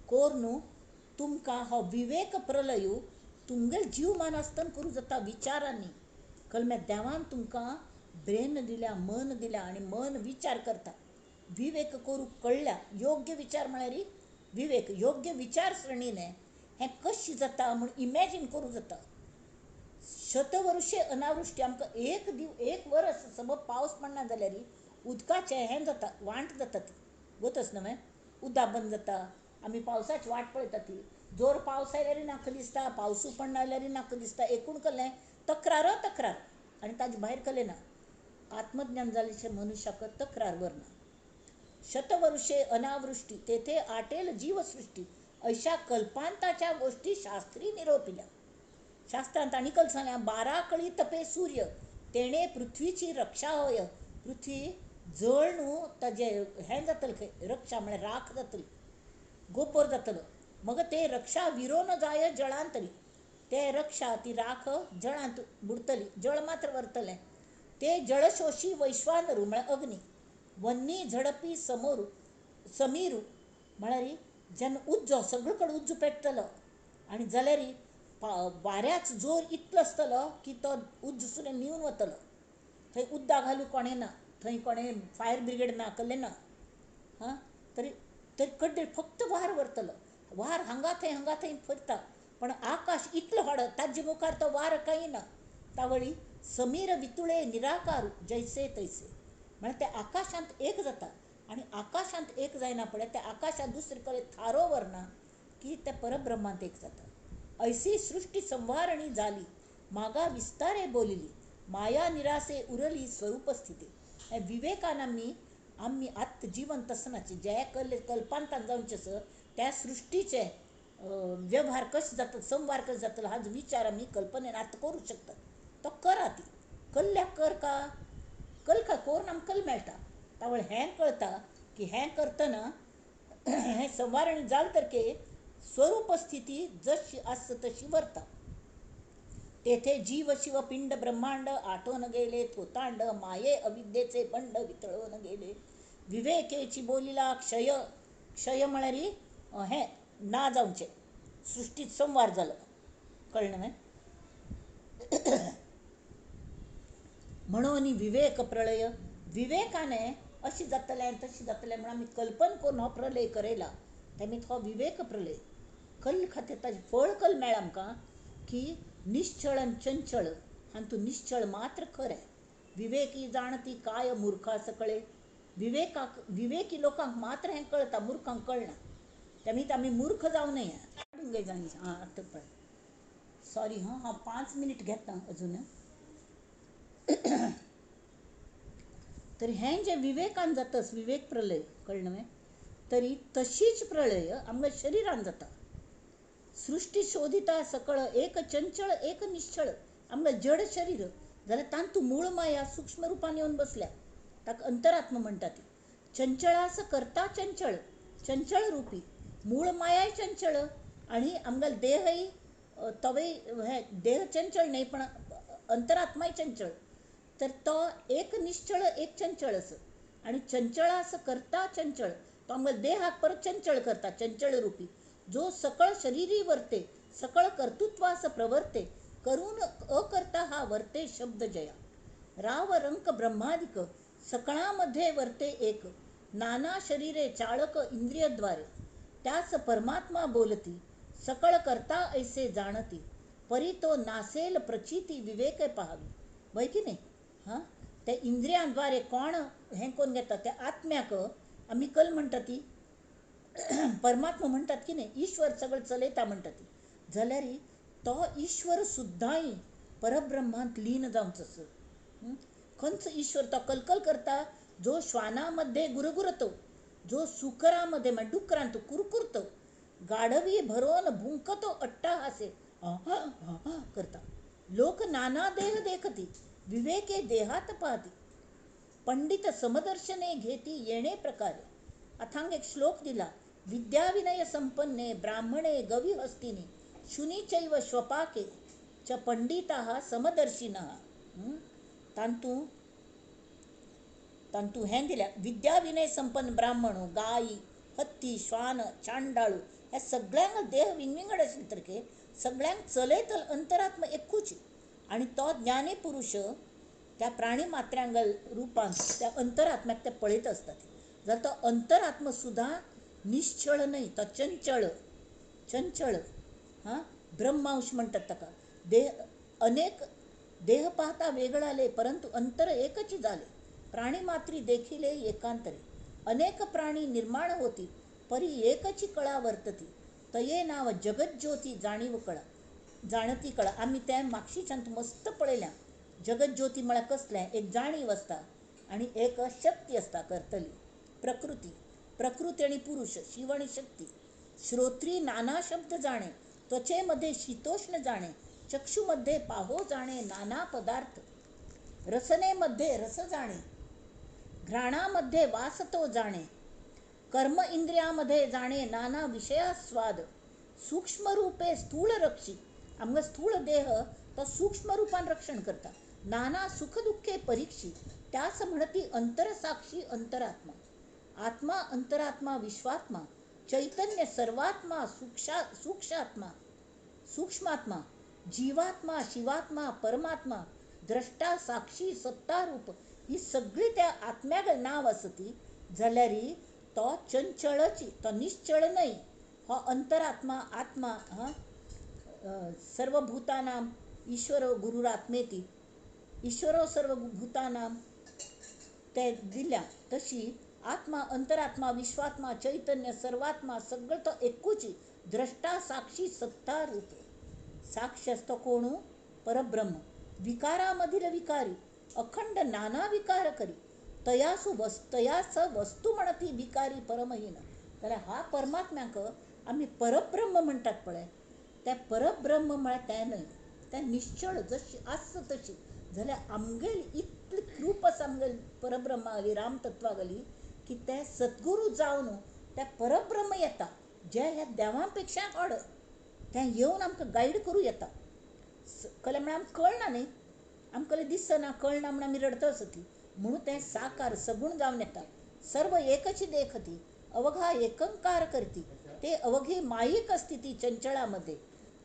करून तुमकां हो विवेक प्रलय तुमगेले जीवमान आसतना करूं जाता विचारांनी. कलमे देवान तुमकां ब्रेन दिल्या, मन दिल्या आनी मन विचार करता. विवेक करूंक कळ्ळ्या योग्य विचार म्हळ्यार विवेक योग्य विचारसरणीने हें कशें जाता म्हूण इमॅजीन करूं जाता. शतवर्षे अनावृष्टी आमकां एक दिव एक वरस समज पावस पडना जाल्यार उदकाचें हें जाता, वांट जाता ती गोतच न्हय, उदक बंद जाता. आमी पावसाची वाट पळयता ती. जोर पावस आयल्यार नाका दिसता, पावसूय पडना जाल्यार नाका दिसता. एकूण कसलें तक्रार तक्रार आनी ताजे भायर कसलें ना. आत्मज्ञान जाल्ले मनुष्याक तक्रार वरना. शतवर्षे अनावृष्टी तेथे आटेल जीवसृष्टी अशा कल्पांताच्या गोष्टी शास्त्री निरोपिल्या. शास्त्रांत आनी कल सांगल्या 12 कळी तपे सूर्य तेणे पृथ्वीची रक्षा होय. पृथ्वी जळ न्हू ताजे हें जातलें खंय रक्षा म्हळ्यार राख जातली, गोबर जातलो. मग ते रक्षा विरोन जाय जळांत तरी ते रक्षा ती राख जळांत बुडतली, जळ मात्र वरतलें. ते जळशोशी वैश्वानरू म्हळ्यार अग्नी वन्नी झडपी समोरू समीरू म्हळ्यार जेन्ना उज्जो सगळे कडेन उज्जो पेट्टलो आनी जाल्यार वाऱ्याच जोर इतलो आसतलो की तो उज्जो सुद्दां न्हिवून वतलो. थंय उदक घालूं कोणें ना, थंय कोणें फायर ब्रिगेड ना, कसलें ना. हां तरी तरी कड्डे फक्त वार व्हरतलो. वार हांगा थंय हांगा थंय फिरता पण आकाश इतलो व्हड ताजे मुखार तो वार कांय ना. तावळी समीर वितुळे निराकार जैसे तैसे म्हळ्यार ते आकाशांत एक जाता आनी आकाशांत एक जायना पळय त्या आकाशांत दुसरे कडेन थारो व्हरना की ते परब्रह्मांत एक जाता. ऐसी सृष्टी संवारणी जाली मागा विस्तारे बोलिली माया निरासे उरली स्वरूप स्थिती. हे विवेकान आमी आमी आत्त जिवंत आसनाचे जे कल कल्पांतान जावचें आसा त्या सृश्टीचे व्यवहार कशें जाता, संवार कशें जातलो हाजो विचार आमी कल्पनेन आतां करूंक शकतात. तो करा ती कल्ल्याक कर का कल का करून आमकां कल मेळटा. तावळ हें कळटा की हें करतना हें संवारणी जालें तरके स्वरूप स्थिती जशी आसता तशी वरता. तेथे जीव शिव पिंड ब्रह्मांड आटोन गेले थोतांड माये अविद्येचे बंड वितळून गेले. विवेकेची बोलिला क्षय क्षय म्हळ्यार हें ना जावचें, सृश्टीत संवार जालो. कळ्ळें न्हय? म्हणून विवेक प्रलय विवेकाने अशें जातलें तशें जातलें म्हूण आमी कल्पना करून हो प्रलय करयला तेमी हो विवेक प्रलय कल खातीर ताजें फळ कल मेळ्ळें आमकां की निश्चळ आनी चंचळ हातूंत निश्चळ मात्र खरें. विवेकी जाणती काय मुर्खा सकळे. विवेकाक विवेकी लोकांक मात्र हें कळटा, मुर्खांक कळना. तेमी आमी मूर्ख जावं नये. आं आतां पळय सॉरी हां हांव 5 मिनीट घेता अजून. तर हें जें विवेकान जातच विवेक प्रलय कळ्ळें न्हय, तरी तशीच प्रलय आमच्या शरिरान जाता. सृश्टी शोधिता सकळ एक चंचळ एक निश्चळ. आमकां जड शरीर जाल्यार तातूंत मूळ माया सूक्ष्म रुपान येवन बसल्या, ताका अंतरात्मा म्हणटा ती. चंचळास करता चंचळ चंचळ रुपी मूळ मायाय चंचळ आनी आमगेलो देहय तोवूय हें देह चंचळ न्हय पण अंतरात्माय चंचळ. तर तो एक निश्चळ एक चंचळ आसा आनी चंचळास करता चंचळ तो आमगेल्या देहाक परत चंचळ करता चंचळ रुपी. जो सकळ शरीरी वर्ते सकळ कर्तृत्वास प्रवर्ते करून अकर्ता हा वर्ते शब्द जया. राव रंक ब्रह्मादिक सकळामध्ये वर्ते एक नाना शरीरे चाळक इंद्रियद्वारे. त्यास परमात्मा बोलती सकळ करता ऐसे जाणती परी तो नासेल प्रचिती विवेक पहावी. वय की नाही? हां त्या इंद्रियांद्वारे कोण हें करून घेता त्या आत्म्याक आमी कल म्हणटा ती परमात्मा म्हणटात की न्ही, ईश्वर सगळें चलयता म्हणटा ती, जाल्यार तो ईश्वर सुद्दांय परब्रह्मांत लीन जावचो आसा. खंयचो ईश्वर तो कलकल करता, जो श्वानामध्ये गुरगुरतो, जो सुकरामध्ये म्हणजे डुकरांत कुरकुरतो, गाढवी भरोन भुंकतो अट्टाहासे करता, लोक नाना देह देखती, विवेके देहात पाहती, पंडित समदर्शने घेती येणे प्रकारे. अथांग एक श्लोक दिला, विद्याविनय संपन्ने ब्राह्मणे गवी हस्तिनी शुनीचैव श्वपाके च पंडिताः समदर्शिनः. तांतू तांतू हें दिल्या, विद्याविनय संपन्न ब्राह्मण, गायी, हत्ती, श्वान, चांडाळू ह्या सगळ्यांक देह विंगविंगड आशिल्ले तरके सगळ्यांक चलयतल अंतरात्मा एकूच, आनी तो ज्ञानी पुरुष त्या प्राणी मात्र्यांगल रुपान त्या अंतरात्म्याक ते पळयत आसतात. जाल्यार तो अंतरात्मा सुद्दां निश्चळ न्हय, तो चंचळ चंचळ, हां, ब्रह्मांश म्हणटात ताका. देह अनेक देह पाहता वेगळाले परंतु अंतर एकच झाले, प्राणीमात्री देखिले एकांतरे, अनेक प्राणी निर्माण होती परी एकची कळा वर्तती, तये नाव जगज्ज्योती जाणीव कळा जाणती कळा. आमी तें मागशीच्यान मस्त पळयल्या, जगज्ज्योती म्हळ्यार कसलें, एक जाणीव आसता आनी एक शक्ती आसता करतली, प्रकृती, प्रकृती आनी पुरुष, शिव आनी शक्ती. श्रोत्री नाना शब्द जाणे, त्वचेमध्ये शीतोष्ण जाणे, चक्षुमध्ये पाहो जाणे नाना पदार्थ, रसनेमध्ये रस जाणे, घ्राणामध्ये वास तो जाणे, कर्म इंद्रियामध्ये जाणे नाना विषयास्वाद, सूक्ष्मरूपे स्थूल रक्षी, आमकां स्थूल देह तो सूक्ष्म रूपान रक्षण करता, नाना सुखदुःखे परीक्षी, त्यास म्हणती अंतरसाक्षी अंतरात्मा, आत्मा अंतरात्मा विश्वात्मा, चैतन्य सर्वात्मा सूक्ष्मात्मा सूक्ष्मात्मा, जीवात्मा शिवात्मा परमात्मा, द्रष्टा साक्षी सत्तारूप, ही सगळी त्या आत्म्याक नांव आसती जाल्यार तो चंचळची, तो निश्चळ न्हय. हो अंतरात्मा आत्मा, हां, सर्वभूतानां ईश्वरो गुरुरात्मेती, ईश्वरो सर्वभूतानां ते दिल्या तशी आत्मा अंतरात्मा विश्वात्मा चैतन्य सर्वात्मा सगळो तो एकूच, द्रष्टा साक्षी सत्तारूप. साक्ष असतो कोण? परब्रह्म. विकारामधील विकारी अखंड नाना विकार करी, तयासु तयास वस्तू म्हणती विकारी परमहीन. जाल्यार हा परमात्म्याक आमी परब्रह्म म्हणटात पळय, तें परब्रह्म म्हळ्यार तें न्हय, तें निश्चळ जशी आसता तशी. जाल्यार आमगेली इतली कृप आसा आमगेली परब्रह्मा गली, रामतत्वा गली, की तें सद्गुरू जावन तें परब्रह्म येता, जें ह्या देवां पेक्षा व्हड, तें येवन आमकां गायड करूं येता. कलें म्हळ्यार आमकां कळना न्ही, आमकां कलें दिसना, कळना म्हूण आमी रडत आसती, म्हणून तें साकार सगूण जावन येता. सर्व एकची देखती, अवघा एकंकार करती, ते अवघे माईक स्थिती चंचळामध्ये,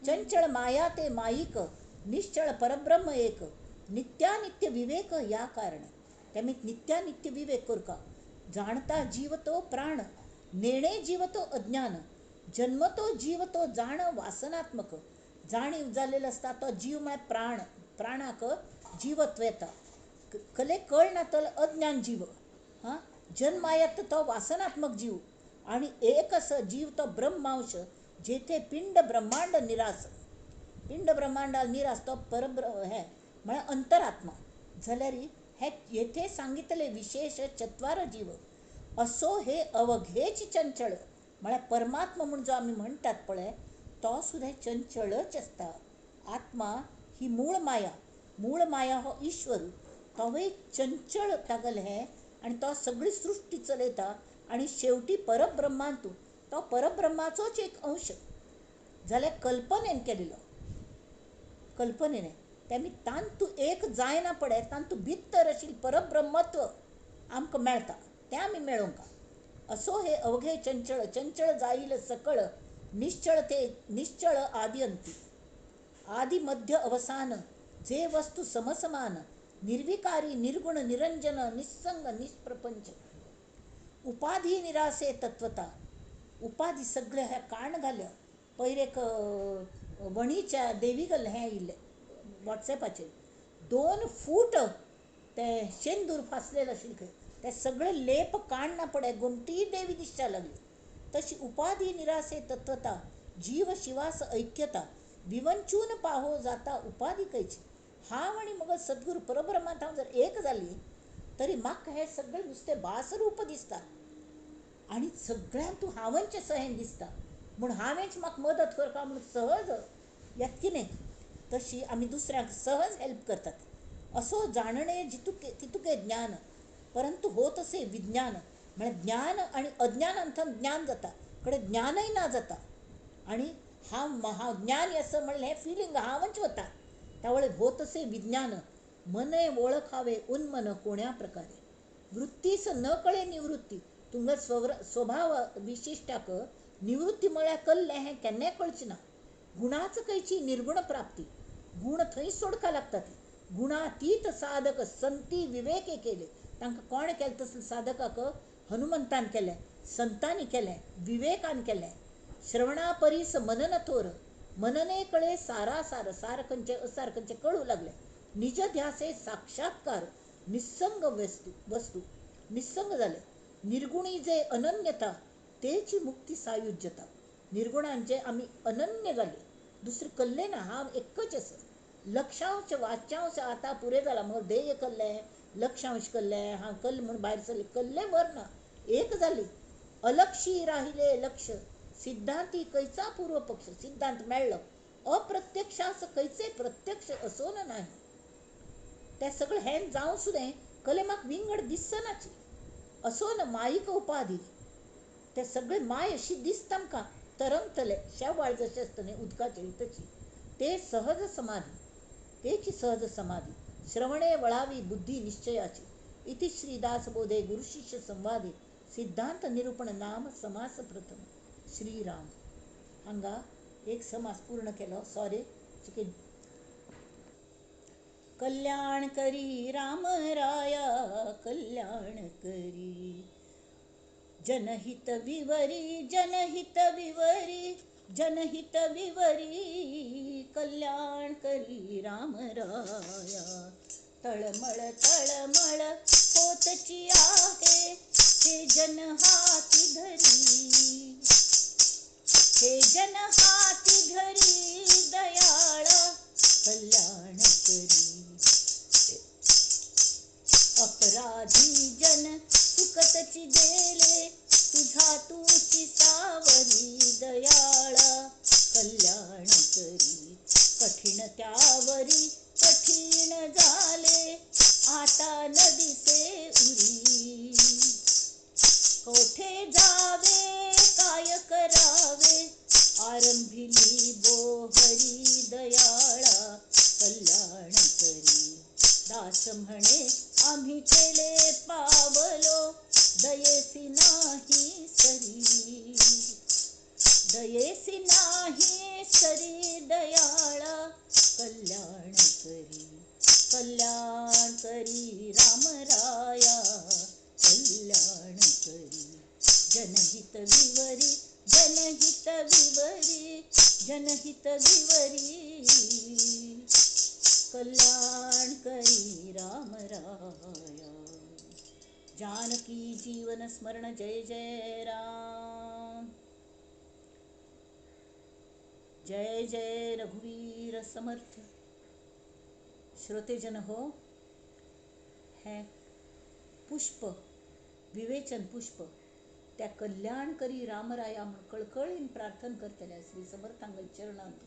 चंचळ माया ते माईक, निश्चळ परब्रह्म एक, नित्यानित्य विवेक या कारण. तेमी नित्यानित्य विवेक करका, जाणता जीव तो प्राण, नेणे जीव तो अज्ञान, जन्म तो जीव तो जाण वासनात्मक, जाणीव जाल्लेलो आसता तो जीव म्हळ्यार प्राण, प्राणाक जीवत्व येता, कले कळना तर अज्ञान जीव, हां, जन्मायत तो वासनात्मक जीव, आणि एक असं जीव तो ब्रह्मांश, जेथे पिंड ब्रह्मांड निरास, पिंड ब्रह्मांडा निरास तो परब्र हे म्हळ्यार अंतरात्मा. जाल्यार हे येथे सांगितले विशेष चत्वार जीव, असो हे अवघेच चंचळ, म्हळ्यार परमात्मा म्हूण जो आमी म्हणटात पळय तो सुद्दां चंचळच आसता. आत्मा ही मूळ माया, मूळ माया हो ईश्वर, तोवूय चंचळ तागेलें हें, आनी तो सगळी सृश्टी चलयता, आनी शेवटी परब्रह्मांतू तो परब्रह्माचोच एक अंश जाल्यार कल्पनेन केलेलो, कल्पनेन तेमी तांतू एक जायना पळय, तांतू भितर आशिल्लें परब्रह्मत्व आमकां मेळटा, तें आमी मेळोवंक. असो हे अवघे चंचळ, चंचळ जाईल सकळ, निश्चळ ते निश्चळ आदी अंती, आदी मध्य अवसान, जे वस्तू समसमान, निर्विकारी निर्गुण निरंजन निस्संग निष्प्रपंच, उपाधी निरासे तत्वता. उपाधी सगळे हे काण घाल्या. पयर एक वणीच्या देवी गल हें येयल्लें वॉट्सॅपाचेर, 2 फूट ते शेंदूर फासलेलं आशिल्लें खंय, ते सगळे लेप काडना पडे गोमटी देवी दिसच्या लागली. तशी उपाधी निरासे तत्वता जीव शिवास ऐक्यता विवंचून पाहो जाता उपाधी कैची. हांव आनी मगो सद्गुरू परब्रह्मांत हांव जर एक जाली तरी म्हाका हें सगळें नुस्तें भासरूप दिसता आनी सगळ्यांत तूं हांवच सहेन दिसता, म्हूण हांवेंच म्हाका मदत करपा म्हूण सहज येता कितें, तशी आमी दुसऱ्यांक सहज हेल्प करतात. असो जाणणे जितुके तितुके ज्ञान परंतु होत असे विज्ञान. म्हळ्यार ज्ञान आनी अज्ञानांतल्यान ज्ञान जाता, कडेन ज्ञानय ना जाता आनी हांव हांव ज्ञानी आसा म्हणलें हें फिलींग हांवच वता. त्यावेळे होत असे विज्ञान मने वळखावे उन्मन कोण्या प्रकारे वृत्तीस न कळे निवृत्ती. तुमगे स्वभाव विशिश्टाक निवृत्ती म्हळ्यार कल्लें हें केन्नाय कळचें ना. गुणाच कैची निर्गुण प्राप्ती, गुण थंय सोडका लागता ती. गुणातीत साधक संती विवेके केले, तांकां कोणें केलें तसलें साधकाक हनुमंतान केलें, संतांनी केलें, विवेकान केलें. श्रवणा परीस मनन थोर मनने कळे सारा सार, सार खंयचें असार खंयचें कळूं लागलें. निज ध्यासे साक्षात्कार निस्संग वस्तू वस्तू निस्संग जालें. निर्गुणी जे अनन्यता तेची मुक्ती सायुज्यता. निर्गुणांचे आमी अनन्य जाले, दुसरें कल्लें ना, हांव एकच आसा. लक्षांश वाच्यांश आतां पुरें जालां, मग ध्येय कल्लें लक्षांश कल्लें हांव कल्ल म्हूण भायर सरलें, कल्लें वर ना, एक जाली. अलक्षी राहिले लक्ष सिद्धांती खंयचा पूर्व पक्ष, सिद्धांत मेळ्ळो. अप्रत्यक्षास खंयचे प्रत्यक्ष असोन नाही, ते सगळें हें जावं सुद्दां कले म्हाका विंगड दिसनाची. असोन मायीक उपाधी, ते सगळे माय अशी दिसता आमकां तरंगतले शेवाळ जशें आसता न्ही उदकाचेर तशी. ते सहज समाधी, तेची सहज समाधी. श्रवणे वळावी बुद्धी निश्चयाची. इति श्री दासबोधे गुरुशिष्य संवादे सिद्धांत निरूपण नाम समास प्रथम. श्रीराम. हांगा एक समास पूर्ण केलो, सॉरी चिकन. कल्याण करी राम राया कल्याण करी, जनहित विवरी जनहित विवरी जनहित विवरी, कल्याण करी राम राया. तळमळ तळमळ होतची आहे हे जन हाती धरी, हे जन हाती धरी दयाळा कल्याण करी. अपराधी जन चुकतची गेले तुझा तुची सावरी दयाळा कल्याण करी. कठीण त्यावरी कठीण झाले आता न दिसे उरी, कोठे जावे काय करावे आरंभिली बोहरी दयाळा कल्याण करी. दास म्हणे आम्ही केले पावलो दयेसी नाही सरी, दयेसी नाही सरी दयाळा कल्याण करी. कल्याण करी राम राया कल्याण करी, जनहित विवरी जनहित विवरी जनहित विवरी, कल्याण करी राम राया. जानकी जीवन स्मरण जय जय राम, जय जय रघुवीर समर्थ. श्रोतेजन हो, हे पुष्प विवेचन पुष्प त्या कल्याण करी रामराया म्हूण कळकळीन प्रार्थना करतल्या श्री समर्थांगल चरणांत,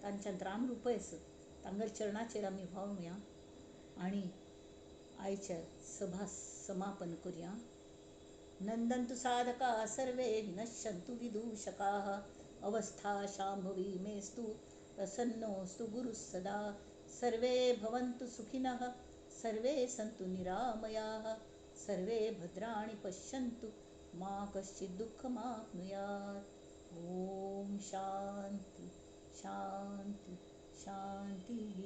तांच्यांत रामरूपय आसा, तांगल चरणाचेर आमी व्हांवया आनी आयच्या सभा समापन करुया. नंदन्तु साधका सर्वे नश्यन्तु विदूषकाः, अवस्था शांभवी मेस्तु प्रसन्नोऽस्तु गुरुः सदा. सर्वे भवन्तु सुखिनः सर्वे सन्तु निरामयाः, सर्वे भद्राणि पश्यन्तु मा कश्चित् दुःखमाप्नुयात्. ॐ शांति शांति शांतिः.